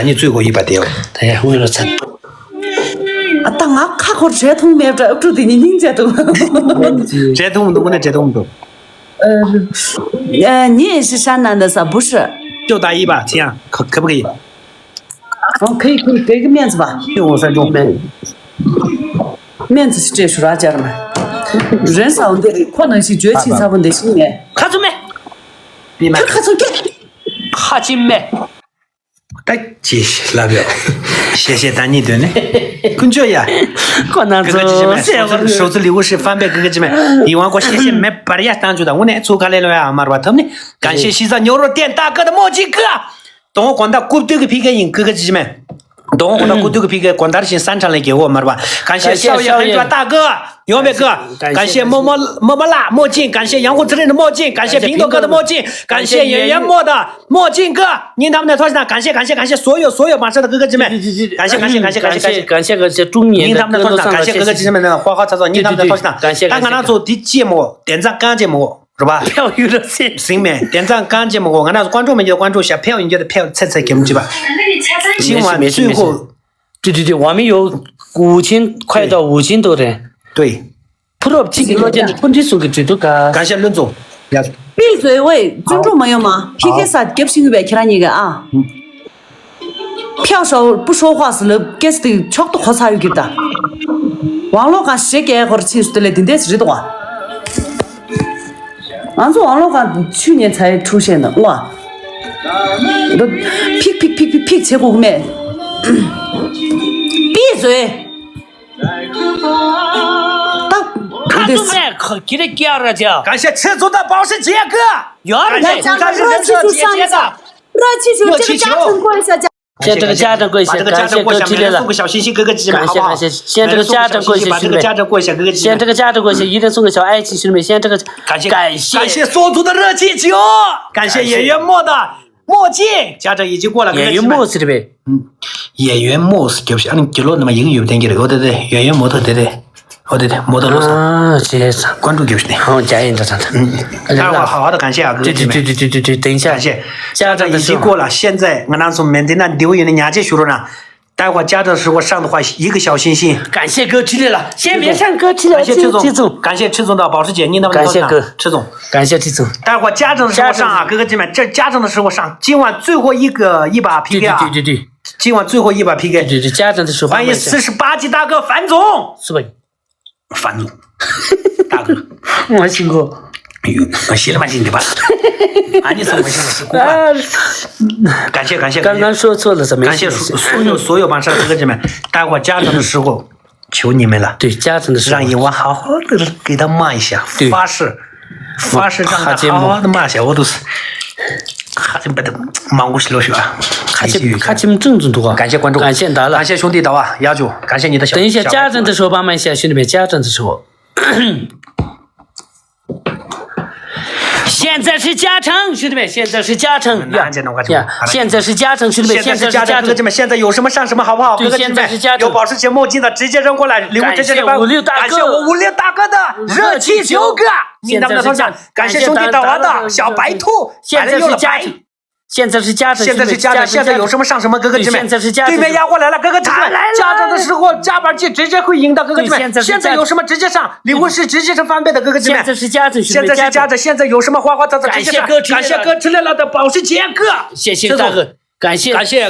གཉིས་ཚུད་གོ་ཡིན་པ་དེ་ཡོ། ད་ཡ་དངུལ་ལོ་ཚ། ཨ་ད་ང་ཁ་འཁོར་བྲེལ་ཐུང་མེད་པྲ་ཨབ་ཕྲུག་དེ་གཉིས་སྙིང་རྗེ་འདུག་བྲེལ་ཐུང་འདུག་ནས་བྲེལ་ཐུང་འདུག་ཨ་ཉིད་ཤི་ཤ་ན་ན་ས་བུ་ཧྲི། ཅོ་ད་ཡིན་པ་ཚེ་ཡང་ཁ་ཁ་བ་གི། ཨོ་ཁེ་ཁེ་ཁེ་གི་སྨན་ཚ་བ། ཁེ་འོ་ས་ཅོ། སྨན་ཚ་སི་ཏྲེ་ཤུ་ར་ཅར་མ། རེན་ས་འོ་འདི་རི་ཁོ་ནང་ཞིག་བརྗོད་ཆེ་ཚ་བོ་འདི་ཤིང་ནས། ཁ་ཚུ་མེ། པི་མ། ཁ་ཁ་ཚུ་ཀེ། ཁ་ཅི་མེ། ད་ཅི་ལབ་ཡོད། ཤེ་ཤེ་ད་གཉིས་དོན་ནི། ཀུན་སྤྱོད་ཡ། ཁོ་ན་ཚོ་སེ་བར། ཧྲོ་ཚུ་ལི་ཝུ་ཧྲི་ཧྥན་པེ་གི་གི་ཅི་མེ། ཡི་ཝང་ཁོ་ཤེ་ཤེ་མེ་བར་ཡ་བཏང་ཆུ་ད་འུ་ནས་ཚུ་ག་ལེ་ལོ་ཡ་མར་བ་ཐམ་ནི། གན་ཤེ་ཤི་ས་ཉོ་རོ་ཏན་ཏ་ཀ་ད་མོ་ཅི་ཀ། དོང་གོང་ད་ཀུབ་ཏུ་གི་ཕི་ག་ཡིན་ཀི་ག་ཅི་མེ། དོང་གོང་ད་ཀུབ་ཏུ་གི་ཕི་ག་གོང་དར་ཞིང་སན་ཁྲ་ལེ་གེ་འོ་མར་བ། གན་ཤེ་ཤའོ་ཡ་ཧན་ཅོ་ཏ་ཀ། ཡོང་བའི་ཀ། གན་ཤེ་མོ་མོ་མོ་མ་ལ་མོ་ཅིན། གན་ཤེ་ཡང་ཁོ་ཚི་རི་ནི་མོ་ཅིན། གན་ཤེ་ཕིང་ཏོ་ཀ་ད་མོ་ཅིན། གན་ཤེ་ཡོན་ཡོན་མོ་ད་མོ་ཅིན་ཀ། ཉིན་ཐམ་ནས་ཐོ་ཤི་ན་གན་ཤེ་གན་ཤེ་གན་ཤེ་སོ་ཡོ་སོ་ཡོ་མ་ཤ་ད་ཀི་ག་ཅི་མེ། གན་ཤེ་གན་ཤེ་གན་ཤེ་གན་ཤེ་གན་ཤེ་གན་ཤེ་ཀ་ཅི་ཀྲུང་ཉིན་ཐམ་ནས་ཐོ་ཤི་ན་གན་ཤེ་ཀི་ག་ཅི་མེ་ནས་ཧོ་ཧོ་ཚ་ཚ་ཉིན་ཐམ་ནས་ཐོ་ཤི་ན་གན་ཤེ་ད་ང་ན་ཚོ་དི་ཅི་མོ་དན་ཚ་གང་ཅི་མོ། རུ་བ། ཕེའུ་ཡུ་ར་སེ། ཟིང་མེ་དེ་ཚང་གང་ཅི་མོ་གོ་ང་ན་ཀོན་ཀྲོ་མེ་ཀྱི་ཀོན་ཀྲོ་ཤ་ཕེའུ་ཡིན་གྱི་ཕེའུ་ཚེ་ཚེ་ཁྱིམ་ཅི་བ། ཅིང་བ་ཚུས་གོ། དུ་དུ་དུ་ཝ་མི་ཡོ། ཝུ་ཆིན་ཁོའི་ཏོ་ཝུ་ཆིན་ཏོ་རེ། ཏོའི། ཕུ་རོབ་ཅིག་གི་བློ་ཅན་ཕུ་འདྲི་སུ་གི་དུས་དུ་ག་གང་ཤ་ལོན་ཙོ། ཡ། པི་ཟོས་ཝེ་ཀོན་ཀྲོ་མ་ཡོ་མ་ཕི་ཁེ་ས་རྒྱབ་ཤིང་བའི་ཁྱེད་རང་གཉིས་ཀ་ཨ། 票少不说话是了，该是的，全都好参与的。网络上谁给我清楚的了，顶得是的哇。俺说网络上去年才出现的哇。ཕིག་ཕིག་ཕིག་ཕིག་ཕིག་བྱེད་དགོས་མེད། ད་ཁ་ཏུ་མེད་ཁ་ཁྱི་རེ་སྐྱ་ར་ཅག་ག་ཤ་ཚེ་ཚོ་ད་པའོ་ཤ་བྱེད་གི་ཡོད་རེད། ད་ཅག་ད་རོ་ཆི་ཆུ་སང་ཡ་ས། རོ་ཆི་ཆུ་ཅི་ག་ཅག་ཚང་གོ་ཡ་ས་ཅག 现在这个家长跪下，感谢各位提来了。感谢各位，感谢各位，现在这个家长跪下，一人送个小爱心，兄弟们，现在这个感谢感谢感谢所有的热气球，感谢演员莫的墨镜，家长已经过了，演员莫是的呗。嗯，演员莫是就是俺们给了那么一个月不点给了，我对对，演员模特对对，我对对，模特罗桑，啊，这样子。关注就是的。好，加油，这样子。嗯，待会儿好好的感谢啊，哥哥姐妹。对对对对对对对，等一下，感谢，家长已经过了，现在俺那从门店那留言的年纪学了呢。 待会儿家长时候上的话，一个小心心。感谢哥提来了，先别唱歌提来了，感谢曲总，曲总，感谢曲总的保时捷，您能不能感谢哥，曲总，感谢曲总。待会儿家长的时候上啊，哥哥姐妹，这家长的时候上，今晚最后一个一把 P K 啊，对对对对对，今晚最后一把 P K，对对对，家长的时候，欢迎四十八级大哥樊总，是吧？ 樊总，大哥，我辛苦。哎呦，我谢了蛮辛苦的吧？啊，你怎么辛苦是苦吧？感谢感谢，刚刚说错了，怎么感谢所所有所有帮上哥哥姐妹，待会儿家长的时候，求你们了，对家长的时候，让我好好的给他骂一下，对，发誓，发誓让他好好的骂一下，我都是。ཁ་ཆེམས་པ་དེ་མང་པོ་ཞིག་ལོ་ཞུ་བ། ཁ་ཆེམས་ཁ་ཆེམས་ཀྲིང་ཙུང་འདུག་ག། 感谢关注，感谢大家，感谢兄弟的话，压轴，感谢你的小。等一下，家政的时候帮忙一下，兄弟们，家政的时候。现在是加成，兄弟们，现在是加成呀！现在是加成，兄弟们，现在是加成，哥哥姐妹，现在有什么上什么，好不好？哥哥姐妹，有保时捷墨镜的直接扔过来，礼物直接扔过来。感谢我五六大哥的热气球哥，你能不能上？感谢兄弟大王的小白兔，现在是加成。 现在是加成，现在是加成，现在有什么上什么，哥哥姐妹。现在是加成，对面压过来了，哥哥姐妹。加成的时候加把劲，直接会赢的，哥哥姐妹。现在有什么直接上，礼物是直接是翻倍的，哥哥姐妹。现在是加成，现在是加成，现在有什么花花草草直接上。感谢哥，感谢哥，吃力了的保时捷哥，谢谢大哥，感谢感谢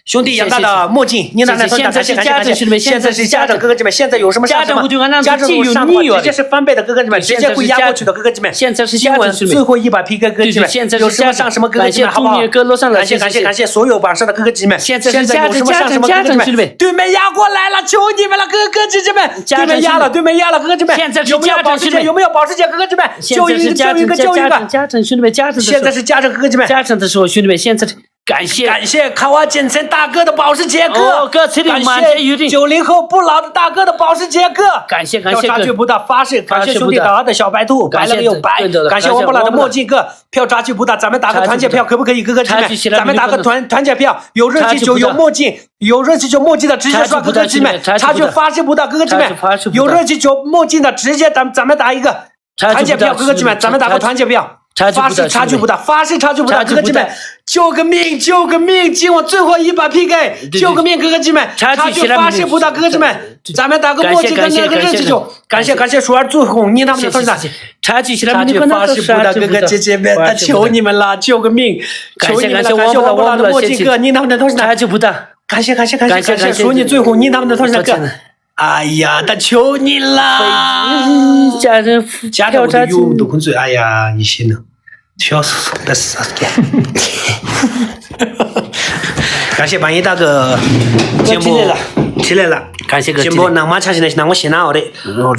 兄弟杨大的墨镜，你那那感谢感谢感谢，现在是加成，哥哥姐妹，现在有什么上什么，加成上什么直接是翻倍的，哥哥姐妹，直接会压过去的，哥哥姐妹。现在是加成，兄弟们。 最后一把P K，哥哥姐妹，有什么上什么，哥哥姐妹，好不好？感谢感谢感谢所有榜上的哥哥姐妹。现在有什么上什么，哥哥姐妹。对面压过来了，求你们了，哥哥姐姐妹。对面压了，对面压了，哥哥姐妹。有没有保时捷？有没有保时捷，哥哥姐妹？救一个，救一个，救一个。加成，兄弟们，加成的时候，现在是加成，哥哥姐妹。加成的时候，兄弟们，现在是感谢感谢卡哇简称大哥的保时捷哥，哥，车里满载有的。感谢九零后不老的大哥的保时捷哥，感谢感谢哥，票差距不大，发誓，感谢兄弟大王的小白兔，白了个又白，感谢王不老的墨镜哥，票差距不大，咱们打个团结票可不可以，哥哥姐妹？咱们打个团团结票，有热气球，有墨镜，有热气球墨镜的直接刷，哥哥姐妹，差距发誓不大，哥哥姐妹，有热气球墨镜的直接咱咱们打一个。 团结票，哥哥姐妹，咱们打个团结票。发誓差距不大，发誓差距不大，哥哥姐妹，救个命，救个命！今晚最后一把P K，救个命，哥哥姐妹，差距发誓不大，哥哥姐妹，咱们打个默契，跟那个热气球。感谢感谢，首尔最红，你他们的团长，差距发誓不大，哥哥姐姐们，求你们了，救个命！求你们了，感谢我们老王的墨镜哥，你他们的团长，差距不大，感谢感谢感谢感谢，首尔最红，你他们的团长哥。 哎呀，他求你啦！家人家人我都有都困罪，哎呀，你信了，笑死，不是啥事。感谢榜一大哥，节目起来了，起来了，感谢哥，节目那么差些那那我信了我的，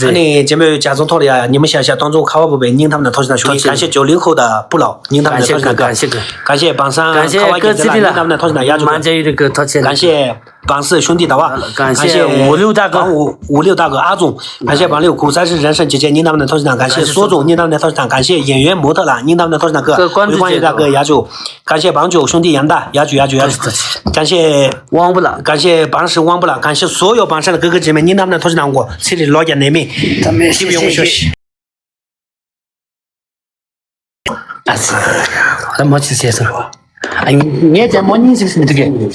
那你节目假装错了呀，你们想想当中卡哇不被，您他们的同事那兄弟，感谢九零后的不老，您他们的同事那个，感谢榜三，感谢卡哇哥，您他们的同事那压轴，感谢榜四兄弟大王，感谢五六大哥，榜五五六大哥阿总，感谢榜六苦三是人生姐姐，您他们的同事长，感谢苏总，您他们的同事长，感谢演员模特啦，您他们的同事长哥，关注关注大哥压轴，感谢榜九兄弟杨大压轴压轴压轴，感谢王不老，感谢榜十王不老，感谢所有榜上的哥哥姐妹，您他们的同事长，我这里老家内面，咱们谢谢谢谢。 ཨ་ཙི། ད་མོ་ཅི་ཟེར་སོང་། ཨ་ངས་ཀྱང་མོ་གཉིས་ཟེར་སོང་འདུག་གས།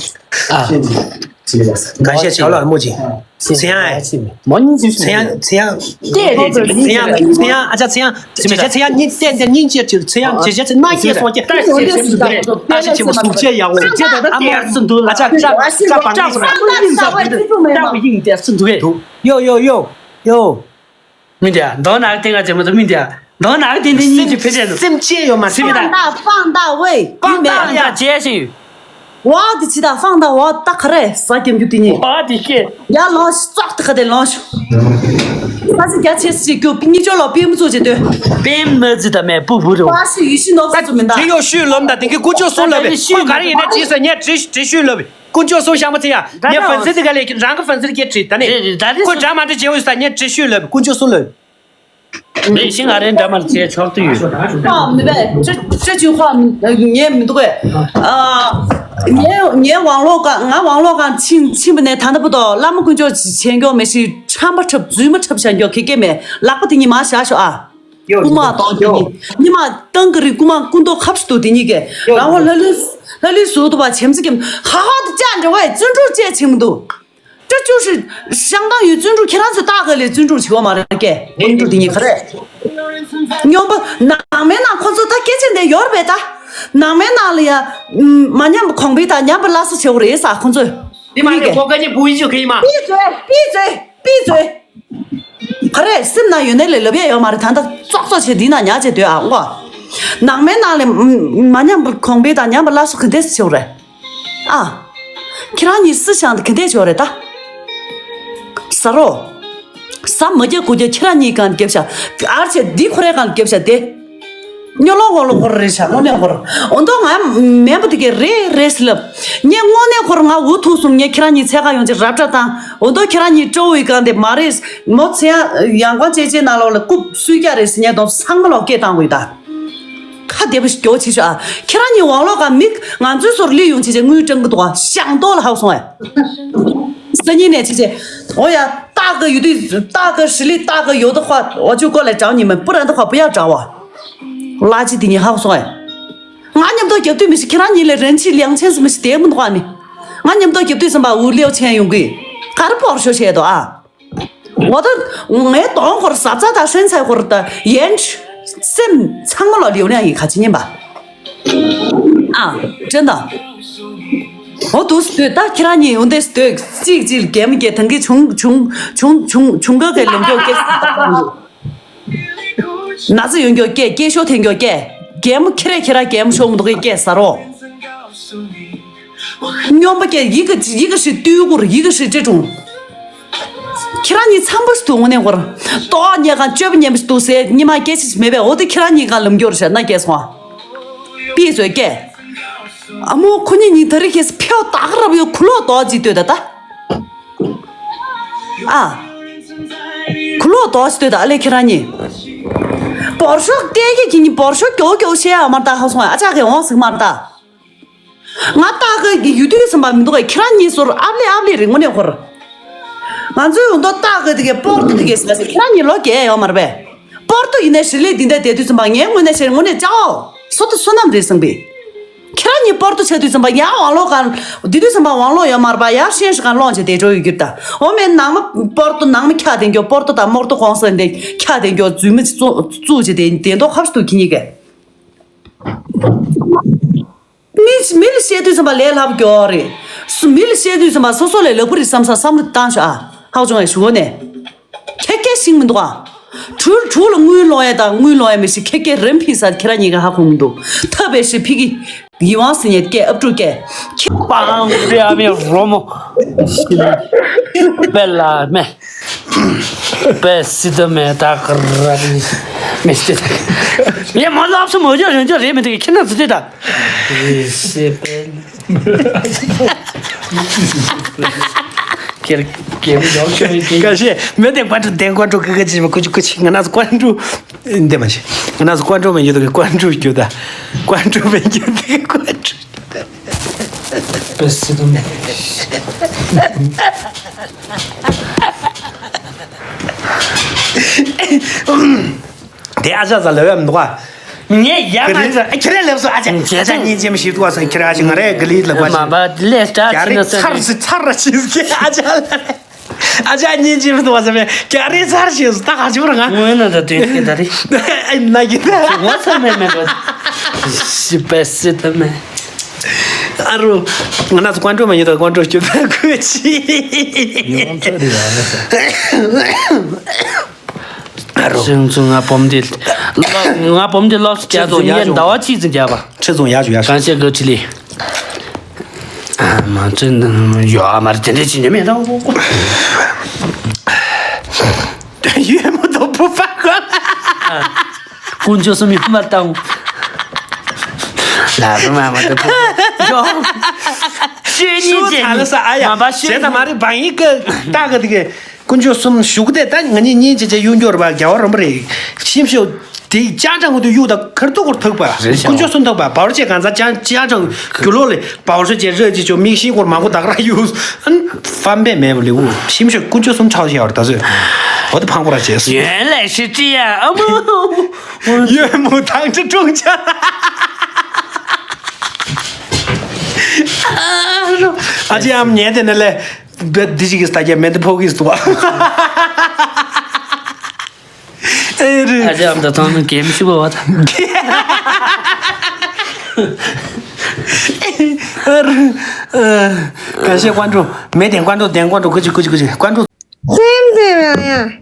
ཨ། 感谢乔老的墨镜。 ཚེ་ཡང་མོ་གཉིས་ཟེར་སོང་། ཚེ་ཡང་ཚེ་ཡང་ཨ་ཅག་ཚེ་ཡང་། ཚེ་ཡང་ཚེ་ཡང་གཉིས་བལྟས་ཏེ་གཉིས་ཅེར་ཅིག་ཚེ་ཡང་ཇེ་ཇེ་ཚེ་ན་སྐྱེས་སོང་སྐྱེས། ད་ཤི་ཆེན་མོ་སུ་ཅེ་ཡ་འོ། ཨ་ཅག་ཅག་ཅག་པང་ཡིན་ས། ཡོ་ཡོ་ཡོ་ཡོ། མི་འདི་ཡ། མདོ་ནག་སྟེང་ང་ཅེ་མ་དུ་མི་འདི་ཡ། མདོ་ནག་སྟེང་དེ་གཉིས་ཀྱི་ཕེ་ཕེ་ནུ། སེམས་ཅན་ཡོད་མ་སེམས་ད། 放大放大喂། 放大呀། ད་ཇེ་ཤིང་། 我的气大放大我大可嘞，啥点就对你。 ཨ་དེ་ཤེས། ཡ་ལོངས་ཙག་ཏུ་ཁ་དེ་ལོངས། ས་ཆ་རྒྱ་ཆེ་སི་ཀྱོ་པི་ཉི་ཅོ་ལོ་པེམ་ཚོ་ཅེ་དོ། པེམ་མ་ཙི་ད་མེ་པུ་བུ་རོ། ས་ཆ་ཡུ་ཤི་ནོ་ས་ཚོ་མི་ད། དེ་ཡོ་ཤུ་ལོམ་ད་དེ་གི་ཀུ་ཅོ་སོང་ལོ་བེ་ཁོ་ག་རེ་ཡིན་ན་ཅི་ས་ཉེ་ཏྲི་ཏྲི་ཤུ་ལོ་བེ། ཀུན་སྤྱོད་སྲུང་བཞག་མ་ཚེ་ཡ། ངའི་ཕན་ཚུན་དེ་ག་ལས་རང་གི་ཕན་ཚུན་གྱི་བྲིས་ད་ནི། རེད་རེད་ད་རེད། ཁོས་འདྲ་མ་འདྲ་བྱེད་འོས་ས་ངས་བྲིས་ཤོད་ལབ་ཀུན་སྤྱོད་སྲུང་ལབ། མེད་ཤིང་ཨ་རེ་འདྲ་མ་བྱས་ཆོག་ཏུ་ཡོད། ཁོ་མི་བས་ཅི་ཅི་ཅི་ཁོ་ངས་མི་འདུག་གས། ཨ། ངས་ངས་ཝང་ལོག་ག་ང་ཝང་ལོག་ག་ཕྱིན་ཕྱིན་པ་ནས་ད་ལྟ་བུ་དོ་བླ་མ་ཀུན་སྤྱོད་ཆེན་མགྱོགས་མེད་ཤིང་ཁྲམ་པ་ཁྲབ་རྫུན་མ་ཁྲབ་བྱ་མགྱོགས་ཁེ་ཁེ་མེད་ལག་པ་དེ་གཉིས་མ་བཞག་ཤོག་ཨ། རྐུ་མ་གཏོང་དེ་གཉིས་ཉི་མ་ཏང་གི་རིགས་རྐུ་མ་རྐུ་མདོག་ཁབ་སུ་འདུག་དེ་གཉིས་ཀས་རང་དབང་ལྷ་ལུས་ལྷ་ལུས་སུ་འདུག་པ་བྱེམ་ཙི་ཀེམ་ཧ་ཧ་དུ་ཅག་འདྲ་བས་བརྩོན་འགྲུས་བཅས་ཆེ་མི་འདུག་ཀྲ་ཅུ་ཧྲི་ཤང་ཏང་ཡུལ་བརྩོན་འགྲུས་ཁྱེད་རང་ཚོས་ལྟ་ག་ལས་བརྩོན་འགྲུས་བྱེད་བ་མ་རེད་ཀེ་བརྩོན་འགྲུས་དེ་གཉིས་ག་རེད། སྨྱོན་པ་ནང་མའི་ནང་ཁོ་ཚོ་ད་སྐད་ཆ་འདི་ཡོར་བས་ད་ནང་མའི་ནང་ལ་ཡ་མ་ཉམས་གོང་འཕེལ་དང་ཉམས་པ་སླར་གསོ་བྱེད་དགོས་རེད་ས་ཁོ་ཚོས་དེ་མ་རེད་ཀོ་ཀ་ཉི་བུ་ཡི་ཇུ་ཁེ་ཡི་མ། ཕི་ཛོས་ཕི་ཛོས་ཕི་ཛོས། ག་རེ་སེམས་ནང་ཡོད་ནའི་ལས་ལབ་ཡས་ཡོད་མ་རེད། ད་ལྟ་ཙོག་ཙོག་བྱས་འདི་ན་ཉག་བྱས་སྡོད་ཨ་ངོ་། ནང་མའི་ནང་ལས་མ་ཉམས་པ་གོང་འཕེལ་དང་ཉམས་པ་སླར་གསོ་ག་འདྲས་བྱེད་དགོས་རེད་ཨ། ཁྱེད་རང་གཉིས་སུ་བཞག་འདི་ག་འདྲས་བྱེད་དགོས་རེད་ད། ཟ་རོ། ཟ་མ་རྒྱག་དགུ་རྒྱག་ཁྱེད་རང་གཉིས་གང་རྒྱབ་བཞག་ཨར་བྱས་འདི་ཁོ་རའི་གང་རྒྱབ་བཞག་དེ། སྨྱོ་ལོག་འོ་ལོག་ཁོ་རེ་རེད་ཤག་དངོས་གནས་ཁོ་རེ། འོ་དོ་ང་མེན་པ་དེ་གས་རེད་རེད་ལབ། ངས་དངོས་གནས་ཁོ་རེ་ང་འུ་ཐུག་སོང་། ངས་ཁྱེད་རང་གཉིས་འཚོལ་ག་ཡོང་ཅིག་རབ་བཀྲ་བཏང་། འོ་དོ་ཁྱེད་རང་གཉིས་སྤྲོ་བོའི་སྒང་དེ་མ་རེད། མོ་ཚེ་ཡང་གང་ཅེ་ཅེ་ནང་ལོགས་ལ་རྐུབ་སུས་རྒྱག་རེད་ཟེར་ཉན་དོ་ཚང་མ་ལོག་སྐད་བཏང་དགོས་ད། ཁ་བདེ་པོ་ཞིག་རྒྱོབ་བྱེད་ཤོག་ཨ། ཁྱེད་རང་གཉིས་ཝང་ལོག་ག་མིག་ང་ཚོའི་སོར་ལི་ཡོང་བྱེད་ཅེ་དངུལ་སྤྲང་གི་འདུག་ཨ། ཤང་ཏོག་ལ་ཧའུ་སོང་ཨེ། སང་ཉིན་ནས་བྱེད་ཅེ། འོ་ཡ། སྟག་གི་ཡུལ་དུས་སྟག་གི་ཧྲི་ལི་སྟག་གི་ཡོད་དོ་ཁ་འོ་ཆུ་ཀོ་ལ་བྲག་ཉི་མ་པུ་ར་འདི་ཁ་བུ་ཡ་བྲག་བ། ལ་ཅི་དེ་ཉི་ཧའུ་སོང་ཨེ། ང་མཉམ་དུ་རྒྱབ་དུས་མི་ཤི་ཁྱེད་རང་གཉིས་ལས་རན་ཆི་ལིའང་ཆན་སི་མི་ཤི་དེ་མི་འདུག་ཨ་ནི། ང་མཉམ་དུ་རྒྱབ་དུས་ཙམ་པ་འུ་ལེའུ་ཆེན་ཡོང་གི། ག་རེ་པོར་ཤོ་བཤད་དོ་ཨ། འོ་ད་ངའི་གདོང་ཁོར་ཟ་ཚ་དང་ཧྲན་ཚའི་ཁོར་ད་ཡན་སེམས་ཚང་མ་ལ་ལེའུ་ལེའང་ཡི་ག་ཅི་ཉན་པ། ཨ། དྲན་དང་། འོ་འདུག་སྡོད་ད་ཁྱེད་རང་གཉིས་འོ་འདས་སྡོད་གཅིག་གཅིག་གེམ་གེ་ཐང་གི་ཆུང་ཆུང་ཆུང་ཆུང་ག་གེ་ལེམ་གྱོ་ཀེ། ན་ཚ་ཡོང་གྱོ་ཀེ་ཀེ་ཤོ་ཐེན་གྱོ་ཀེ། གེམ་ཁྱེད་རེ་ཁྱེད་ར་གེམ་ཤོ་མི་འདུག་གེ་ཀེ་ཟ་རོ། སྨྱོན་པ་སྐྱེ་ཡི་གེ་ཡི་གེ་ཧྲི་ཏུའུ་གུར་ཡི་གེ་ཧྲི་ཅེ་ཀྲུང་། ཁྱེད་རང་གཉིས་འཚམ་པོ་ཞིག་འདུག་དངོས་གནས་ཁོ་རང་ཏོག་ཉལ་གང་སྤྱོད་པ་ཉན་པ་ཞིག་འདུག་ཟེར་ཉི་མ་སྐད་ཆ་ཞིག་མེད་པས། འོ་དེ་ཁྱེད་རང་གཉིས་གང་ལམ་སྐྱོར་བྱས་ན་སྐྱེས་སོང་ཨ། པི་ཟོས་སྐྱེ། ཨ་མོ་ཁོ་གཉིས་གཉིས་ད་རེས་ཁྱེད་ཕེའུ་ད་ག་རབ་ཡོད་ཁུ་ལོ་ཏོག་ཅིག་ལྟོས་ད་ད། ཨ། ཁུ་ལོ་ཏོག་ཅིག་ལྟོས་ད་ཨ་ལེ་ཁྱེད་རང་གཉིས། བོར་ཤོག་སྐད་ཀྱི་ཁྱེད་གཉིས་བོར་ཤོག་མགྱོགས་མགྱོགས་བཤད་ཨ་མར་ད་ཧ་སོང་ཨ། ཨ་ཅག་གི་འོང་ཟིག་མར་ད། ང་སྟག་གི་ཡུལ་དུས་ཙམ་པ་མི་འདུག་གས། ཁྱེད་རང་གཉིས་ཟོར་ཨབ་ལི་ཨབ་ལི་རེད་དངོས་གནས་ཁོ་ར། ང་ཚོའི་འོ་འདོ་སྟག་གི་དེ་གས་པོར་ཏོ་དེ་གས་ཟེར་ཟེར་ཁྱེད་རང་གཉིས་ལོ་རྒས་ཡོད་མ་རེད་པས། པོར་ཏོ་ཡིན་ནའི་ཧྲི་ལི་འདི་འདྲ་བསྡད་དུས་ཙམ་པ་ངའི་དངོས་གནས་བཤད་དངོས་གནས་ཅའོ་སོ་ཏོ་བསོད་ནམས་རེད་བསམ་པས། ཁྱེད་རང་གཉིས་པོར་ཏོ་ཆགས་དུས་ཙམ་པ་ཡང་ཝང་ལོ་གང་འདི་དུས་ཙམ་པ་ཝང་ལོ་ཡོད་མ་རེད་པ། ཡར་ཤེན་ཧྲི་གང་སློང་བྱས་བསྡད་འགྲོ་ཡོད་རྒྱུ་རེད་ད། འོ་མའི་ནང་མ་པོར་ཏོ་ནང་མ་འཁྱག་བསྡད་འགྱོ། པོར་ཏོ་དང་མོར་ཏོ་གོང་ས་འདི་འཁྱག་བསྡད་འགྱོ། རྫུན་མ་བཙུགས་བཙུགས་བྱས་བསྡད་བསྡད་མདོག་ཁ་པོ་ཞིག་འདུག་ཁྱེད་གཉིས་ཀས། མི་མི་ལ་བཤད་དུས་ཙམ་པ་ལས་སླ་པོ་ཀྱོག་རེད། སུ་མི་ལ་བཤད་དུས་ཙམ་པ་སོ་སོ་ལས་ལག་པ་རེད་བསམ་ས་བསམ་བློ་བཏང་ཤོག་ཨ། ཧའོ་ཅུང་ཨེ་ཞུ་གོ་ནས། ཁྱེད་སྐད་ཤིང་མི་འདུག་ཨ། གྲུ་གྲུ་ལ་དངུལ་ལོང་ཡ་དང་དངུལ་ལོང་ཡ་མི་ཤི་ཁྱེད་སྐད་རིམ་ཕིག་ས་ཁྱེད་རང་གཉིས་ཀ་ཧ་གོ་མི་འདུག་ཐབས་པའི་ཧྲི་ཕི་གི་ཡི་ཝང་སི་ཉེ་སྐད་ཨབ་ཀྲུ་སྐད། ཁྱེད་པང་རེ་ཨ་མེ་རོ་མོ། པེ་ལ་མེ། པེ་སི་ཏོ་མེ་ད་ག་ར་རི་མེ་སི་ཏེ། ཡེ་མོ་ལོབ་སུ་མོ་ཇོ་རེ་ཇོ་རེ་མེ་ཏེ་ཁྱེད་ན་ཙི་ཏེ་ད། ཁྱེད་ཀྱེ་མོ་ཇོ་ཁྱེད་ཀྱེ། ཀ་ཤེ་མེ་ཏེ་ཀོན་ཀྲུ་ཏེ་ཀོན་ཀྲུ་ཀ་ཀ་ཅི་མ་ཀུ་ཅི་ཀུ་ཅི་ང་ན་ཀོན་ཀྲུ་འདེ་མ་ཤེ་ང་ན་ཀོན་ཀྲུ་མེ་ཡོད་ཀོན་ཀྲུ་ཀྱུ་ད་ཀོན་ཀྲུ་མེ་ཀྱུ་ཏེ་ཀོན་ཀྲུ། པེ་སི་ཏོ་མེ། དེ་ཨ་ཅག་ཟ་ལེ་བས་མི་འདུག་ག་ངས་ཡ་མ་ཟ། ཁྱེད་རས་ལབ་སོང་ཨ་ཅག་ཨ་ཅག་སྙིང་རྗེ་མི་ཞིག་འདུག་ག་ཟེར། ཁྱེད་ར་ཨ་ཅག་ང་རས་ག་ལི་ལབ་པ་མ་ཞིག་པ་ལས་སྟྲ་རྒྱ་ཆེ་རེ་ན་ཚར་སི་ཚར་ར་ཆི་ཟེར་ཨ་ཅག་ཨ་ཅག་སྙིང་རྗེ་མི་འདུག་ག་ཟེར་བས་རྒྱ་རེ་ཚར་ཞེས་སུ་ད་ག་ཅི་བར་ང་ངོས་ན་ད་དོན་ཤེས་ད་རེད། ཨ་ན་གི་ད་ངོ་ཚ་མེད་མེད་པ་ཞི་པའི་སི་ད་མེད། ཨ་རུ། ང་ན་ཚོ་ཀོན་ཀྲོ་མ་ཡོད་ད་ཀོན་ཀྲོ་སྐྱོ་ད་ཁོས་ཅི། ཡོང་ཚོད་རེད་ཨ་ལ་ས། ཨ་རུ། ཤིང་ཚོ་ང་བོམ་དེ་ལོ་ང་བོམ་དེ་ལོབས་སུ་བརྒྱབ་སོང་། ཡ་ཟླ་བ་གཅིག་ཙམ་བརྒྱབ་པ། ཁྲི་ཚོ་ཡ་ཞུ་ཡ་ཞུ། གང་བཤད་དགོས་ཁྲི་ལི། ཨ་མ་ཚོད་ཡོད་ཨ་མ་རེད་དེ་འདྲས་ཅི་ཉོ་མེད་ད། ཡོད་མོ་དོ་བུ་པ་གོ། དཀོན་མཆོག་གསུམ་ཡོད་མ་བཏང་། ལ་རུ་མ་མ་དོ་བུ་པ། ཡོ། ཤོད་ཉིན་ཅེ་ཉིན་མ་པ་ཤོད་ཉིན། མ་རེད་བང་ཡིག་གི་ཏག་གི་དེ་གི་དཀོན་མཆོག་གསུམ་ཞུ་གི་དེ་ད་ང་གཉིས་གཉིས་ཅེ་ཅེ་གཡུག་འགྱོ་ར་བ་རྒྱ་བ་རོམ་པ་རེད། ཤིམ་ཤོ་དེ་ཅང་ཅང་གི་དུ་གཡུག་ད་ཁར་དུ་གོར་ཐག་པ། རེད་ཤག་དཀོན་མཆོག་གསུམ་ཐག་པ་བར་ཆད་གང་ཚ་ཅང་ཅང་ཅང་གུ་ལོ་ལེ་བར་ཆད་ཅེ་རེ་ཅེ་ཅོ་མིག་ཤིང་གོར་མང་པོ་དག་ར་གཡུག་ཨན་ཕམ་པས་མེད་པ་ལེ་འུ་ཤིམ་ཤོ་དཀོན་མཆོག་གསུམ་ཆགས་ཤེ་བར་ད་ཟོས། འོ་དེ་ཕང་པོ་ར་བྱས་སོ། ཡོན་ལས་ཤི་ཅི་ཡ་ཨ་མོ། ཡོན་མོ་ཐང་ཅི་ཀྲུང་ཆ། ཨ་ཅེ་ཨམ་ཉལ་དེ་ནས་ལས། འདི་ཞིག་གིས་ད་རྒྱ་མེ་འདི་ཕོག་གིས་འདུག་བ། ཨེ་རེད། ཨ་ཅེ་ཨམ་ད་ཐང་ན་གེམ་ཤི་བ་བ་ད། ཨ་རེད། ཨ། ག་ཤེ་ཀོན་ཀྲོ། མེ་དེ་ཀོན་ཀྲོ་དེ་ཀོན་ཀྲོ་ཀུ་ཅི་ཀུ་ཅི་ཀུ་ཅི་ཀོན་ཀྲོ། སེམས་ཟེར་བ་ཡ།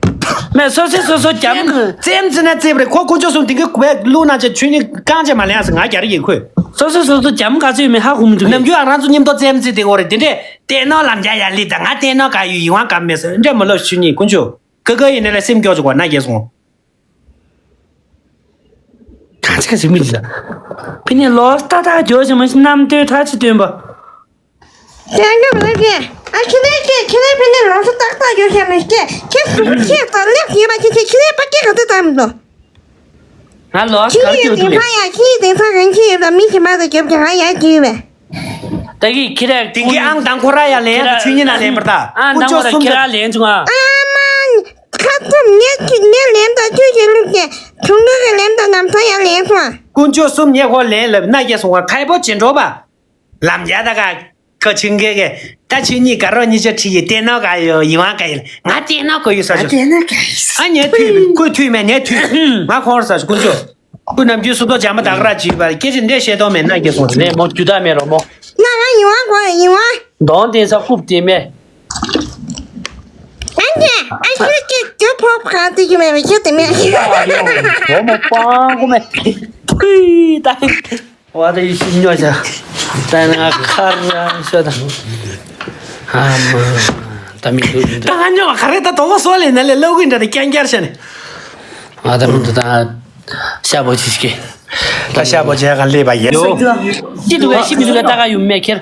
མེ་སོ་སོ་སོ་སོ་རྒྱམ་གི། ཙེམ་ཙེ་ན་ཙེབ་རེ་ཁོ་ཀུ་ཅོ་སུམ་དེང་གི་ཀུ་བས་ལུ་ན་ཅེ་ཆུ་ནི་རྐང་ཅེ་མ་ལེན་ཨ་ང་རྒྱ་རི་ཡི་ཁོས། སོ་སོ་སོ་སོ་རྒྱམ་ག་ཚོད་ཡོད་མེད་ཧ་གོ་མི་འདུག་ནམ་རྒྱུན་ཨ་རང་ཚོ་མཉམ་དུ་ཙེམ་ཙེ་དེ་འོ་རེ་དེ་འདྲས་ཏེ་ནོ་ལམ་རྒྱ་ཡ་ལི་ད་ང་ཏེ་ནོ་ག་ཡུ་ཡི་ཝང་ག་མེ་སོ་འདྲས་མ་ལོ་ཆུ་ནི་ཀུ་ཅོ། ཀ་ཀ་ཡིན་ནའི་ལ་སེམས་སྐྱོ་བཅུག་པ་ན་རྒྱལ་སོང་། གང་ཚེ་ག་ཚེ་མི་འདི་ལ། ཕི་ནས་ལོ་ཏག་ཏག་འཇོག་བྱེད་མ་ཤི་རྣམ་ཐོས་ཐག་ཆོད་སྟོན་པ། དེ་འདྲ་མི་ཤེས། ཨ་ཁྱེད་རང་ཁྱེད་ཁྱེད་རང་ཕི་ནས་ལོ་སུ་ཏག་ཏག་འཇོག་བྱེད་མ་ཤེས། ཁྱེད་ཁྱེད་ད་ལེགས་ཡོད་པ་ཁྱེད་ཁྱེད་ཁྱེད་རང་པ་སྐད་ག་ཚོད་བཏང་མི་འདུག་ང་ལོ་ཁྱེད་ག་ཡི་རྒྱུགས་དེང་འདུག་སང་ཡ་ཁྱེད་ཡི་དེང་སང་རང་ཁྱེད་ཡོད་པ་མི་ཞིག་མ་ཟ་རྒྱབ་ཀྱང་ང་ཡ་རྒྱུགས་ཡོད་པས། ད་གི་ཁྱེད་རང་དེང་གི་ཨང་དང་ཁོ་ར་ཡ་ལེན་ཁྱེད་རང་ཆུ་ཉིན་ན་ལེན་པར་ད། ཨང་དང་ཁོ་ར་ཁྱེད་རང་ལེན་བྱུང་ཨ། ཨ་མ། ཁ་ཐུམ་ངས་ཁྱེད་ངས་ལེན་ད་ཁྱོད་ཀྱི་ལུགས་ཀྱི་ཁྱུང་གི་ལེན་ད་ནམ་ཐང་ཡ་ལེན་སོང་ཨ། དཀོན་མཆོག་གསུམ་ངས་ཁོ་ལེན་ལབ་ན་རྒྱ་སོང་བ་ཁ་ཡི་པོ་བྱེད་འགྲོ་པ། ལམ་རྒྱ་ད་ག་ཁ་ཆིང་གེ་གེ་ད་ཆིང་གཉིས་ག་རོ་གཉིས་ཆ་ཁྲི་ཡི་ལྟད་ནོ་ག་ཡོ་ཡི་ཝང་ག་ཡི་ང་ལྟད་ནོ་ག་ཡོ་ས་ཆོ། ལྟད་ནོ་ག་ཡོ་ས། ཨ་ཉེ་ཐུས་ཁོས་ཐུས་མེད་ཉེ་ཐུས་ང་ཁོང་ས་ཆོ་དཀོན་མཆོག་ཁོས་ནམ་རྒྱུན་སུ་ཏོ་ཇ་མ་དག་ར་བྱིས་པ་སྐད་ཆ་འདྲེ་བཤད་དོ་མེད་ན་རྒྱ་སོང་ནས་མོ་རྒྱུ་ད་མེད་རོ་མོ། ང་ང་ཡི་ཝང་གོ་ཡི་ཝང་། གདོང་དེ་ས་རྐུབ་དེ་མེད། ཨ་ནི་ཨ་ཁྱོད་ཀྱི་རྒྱུ་ཕོག་གང་དུ་ཡོད་མེད་མི་ཁྱོད་དེ་མེད། འོ་མ་སྤང་གོ་མེད། ཕུའི་ད། འོ་ད་ཡི་ཤི་ཉོ་བྱ། ད་ནི་ང་ཁར་ཤོ་ད། ཨ་མ། ད་མི་འདུག་མི་འདུག་ད་ང་ཉོ་ག་རེ་ད་དོ་གོ་སོ་ལེ་ན་ལེ་ལོ་གི་འདྲ་ད་རྐྱང་རྐྱང་ཤ་ནི། ང་ད་མི་འདུག་ད། ཤ་བོ་ཅི་ཞིག་གི། ད་ཤ་བོ་ཇ་ག་ལེ་བ་ཡེ་ཡོ། ཅི་འདུག་ག་ཤི་མི་འདུག་ག་ད་ག་ཡུམ་མེད་ཁྱེར།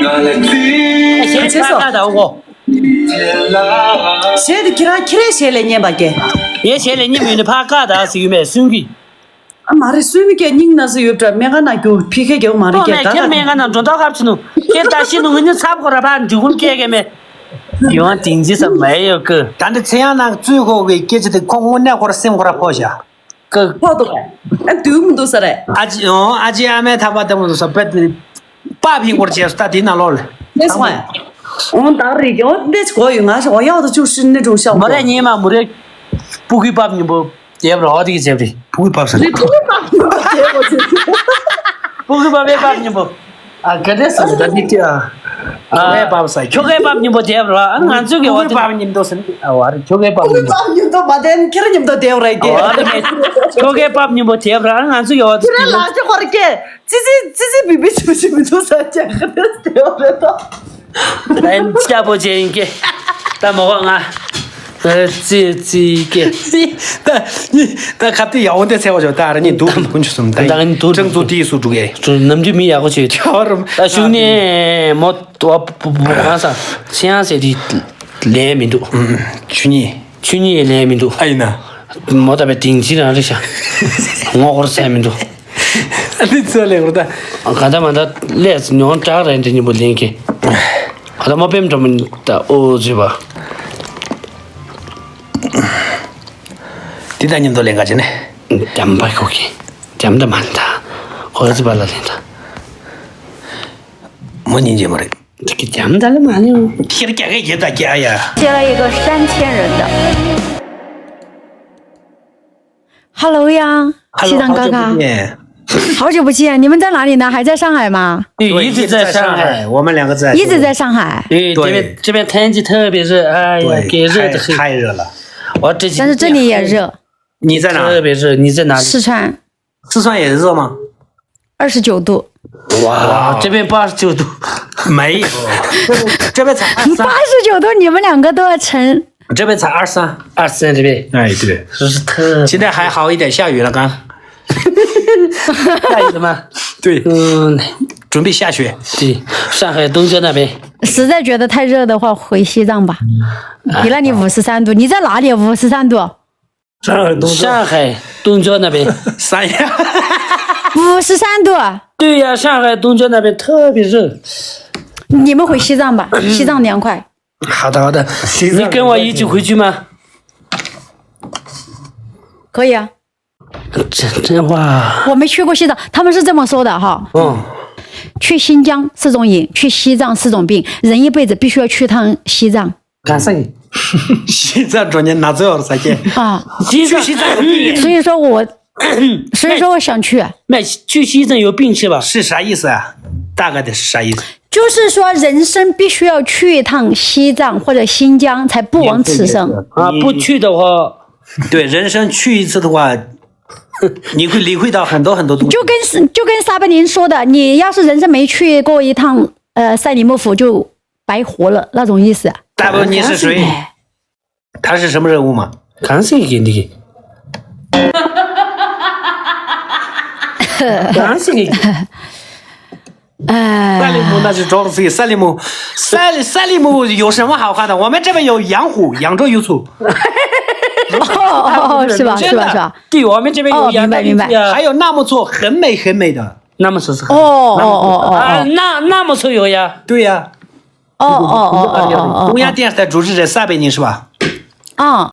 གཞས་ཆེ་སོ། ད་འོ། གཞས་དེ་ཁྱེད་རང་ཁྱེད་རའི་གཞས་ལས་སྙན་པ་སྐད། ངའི་གཞས་ལས་སྙན་མོད་ནི་ཕ་ཀ་ད་ཟེར་ཡོད་མེད་སུན་གི། ཨ་མ་རེད་སུན་མི་སྐད་སྙིང་ན་ཟེར་ཡོད་འདྲ་སྨན་ཁང་ན་རྒྱུ་ཕི་ཁེ་རྒྱུ་མ་རེད་ཐོག་སྐད་མེད་ད་ཁྱེད་ག་སྨན་ཁང་ན་འགྲོ་ཐོག་ཁབ་ཆུ་ནུ་ཁྱེད་ད་ཤི་ནུ་ངི་ནི་ཚབ་ཁོ་ར་ཕ་འདི་ཀུན་སྐད་གེ་མེད། ཡོང་དིང་ཅི་ས་མེད་ཡོད་གི། ད་འདི་ཚེ་ཡང་ནང་བཙུན་ཁོ་གི་སྐད་ཆ་དེ་ཁོ་དངོས་གནས་ཁོ་ར་སེམས་ཁོ་ར་ཕོ་བཞག་ཕོ་འདུག་གས། ཨ་འདུག་མི་འདུག་ས་རེད། ཨ་ཅེ་ཨོ་ཨ་ཅེ་ཨ་མའི་ཐག་པ་ལྟ་མི་འདུག་ས་པད་དེ་པ་ཕིང་སྐོར་བྱས་སུ་ད་དེ་ནང་ལོག་ལ། ལས་སོང་ཨ། ཨོ་ད་རེད་ཀྱང་འདི་ཅི་གོ་ཡོད་ང་ཞོག་ཡག་ཏུ་བཅུག་ཤི་ནི་འགྲོ་ཤག་མོ་རེ་ཉིན་མ་མོ་རེ་སྤུ་གུའི་པ་ཕིང་པོ་རྒྱབ་རོགས་དེ་གི་རྒྱབ་རེད། སྤུ་གུའི་པ་ཕིང་པོ་རྒྱབ་རོགས་དེ་སྤུ་གུའི་པ་ཕིང་པོ། ཨ་ག་འདྲས་སོང་ད་འདི་ཀྱ། ཁྱོ་གའི་པ་ཕིང་ཁྱོ་གའི་པ་ཕིང་པོ་རྒྱབ་རོགས་ཨ་ང་ཚོ་གི་བ་དེ། པ་ཕིང་དོ་སེམས་ཨ་བ་རེད་ཁྱོ་གའི་པ་ཕིང་པོ། པ་ཕིང་དོ་མ་དེན་ཁྱེད་རང་མཉམ་དུ་རྒྱབ་རོགས་ཀྱི། ཨ་བ་རེད་ཁྱོ་གའི་པ་ཕིང་པོ་རྒྱབ་རོགས་ཨ་ང་ཚོ་གི་བ་དེ། ཁྱེད་རང་ལག་ཆ་ཁོར་སྐྱེ། ཙི་ཙི་ཙི་ཙི་བི་བི་ཆུ་ཆུ་མི་ཐུག་ས་ཀྱང་ཁ་ཏེ་སྟེ་བ་རེད་དོ། ད་ཡིན་སྐྱ་པོ་ཅན་ཡིན་ཀྱེ། ད་མོ་གོ་ང་། ཙི་ཙི་ཀྱེ། ད་ནི་ད་ཁ་ཏེ་ཡག་འོན་ཏེ་ཚེ་བ་ཇོ་ད་ར་ནི་འདུག་དཀོན་མཆོག་གསུམ་ད་ཡིན་ད་ཡིན་འདུག་ཀྲང་ཙུ་ཏི་སུ་འགྲོ་གེ། ནམ་རྒྱུན་མི་ཡག་པོ་བྱེད་ཆོག་རམ། ད་གཞུག་ནས་མོ་ཏོ་བ་གང་ས་ཆེ་ཡང་ཟེར་དེ་ལན་མི་འདུག་ཆུ་གཉིས། ཆུ་གཉིས་ལན་མི་འདུག་ཨ་ཡིན་ན། མོ་ད་པའི་དིང་ཅི་རང་རེད་ཤག་ངོ་ཧོར་ཟས་མི་འདུག་ཨ་ནི་ཚོ་ལེགས་རུ་ད། ག་ད་མ་ད་ལས་ཉོན་དྲག་རེད་འདི་ཉིན་པོ་ལེན་གི། ཨ་ད་མོ་པེམ་འགྲོ་མི་ད་ཨོ་ཟེར་བ། འདི་ད་ཉིན་དོ་ལེན་ག་ཅི་ནས། འཇམ་པ་ཁོ་གི། འཇམ་ད་མ་ལེན་ད། ཁོ་ཟེར་བ་ལ་ལེན་ད། མོ་ཉིན་རྗེ་མོ་རེད། འདི་གི་འཇམ་ད་ལ་མ་ལེན། ཁྱེར་རྒྱ་གི་རྒྱ་ད་རྒྱ་ཡ།接了一个山千人的。 Hello 呀， Hello，西藏高考。好久不见。好久不见，你们在哪里呢？还在上海吗？对，一直在上海。我们两个在。一直在上海。对，这边，对。这边天气特别热，哎呀，对，给热的很。太，太热了。我这几天。但是这里也热。你在哪？特别热，你在哪里？四川。四川也热吗？二十九度。哇，这边八十九度。没有，这边才二十三。八十九度，你们两个都要沉。这边才二十三。二十三这边。哎，对。是，是特别。现在还好一点，下雨了，刚。下雨了吗？对。嗯。准备下雪。对，上海东郊那边。实在觉得太热的话，回西藏吧。你那里五十三度，你在哪里？五十三度。上海东郊。上海东郊那边。三亚。五十三度。对呀，上海东郊那边特别热。你们回西藏吧，西藏凉快。 好的，好的。你跟我一起回去吗？可以啊。这，这，哇。我没去过西藏，他们是这么说的哈。嗯。去新疆是种瘾，去西藏是种病，人一辈子必须要去趟西藏。干啥？西藏中间哪只有啥去？啊。西藏。去西藏有病。所以说我，所以说我想去。那去西藏有病是吧？是啥意思啊？大概的是啥意思？就是说人生必须要去一趟西藏或者新疆，才不枉此生。啊，不去的话，对，人生去一次的话，你会领会到很多很多东西。就跟，就跟撒贝宁说的，你要是人生没去过一趟，呃，赛里木湖就白活了那种意思。大部分你是属于，哎。他是什么人物嘛？看谁给你。讲起来，哎，萨利姆那是找了自己，萨利姆，萨利萨利姆有什么好看的？我们这边有养虎，养着有醋，哦哦，是吧？是吧？是吧？对，我们这边有哦，明白明白。还有纳木错，很美很美的。那么说是哦哦哦啊，哦那那么说有呀，对呀，哦哦哦哦哦中央电视台主持人撒贝宁是吧？哦，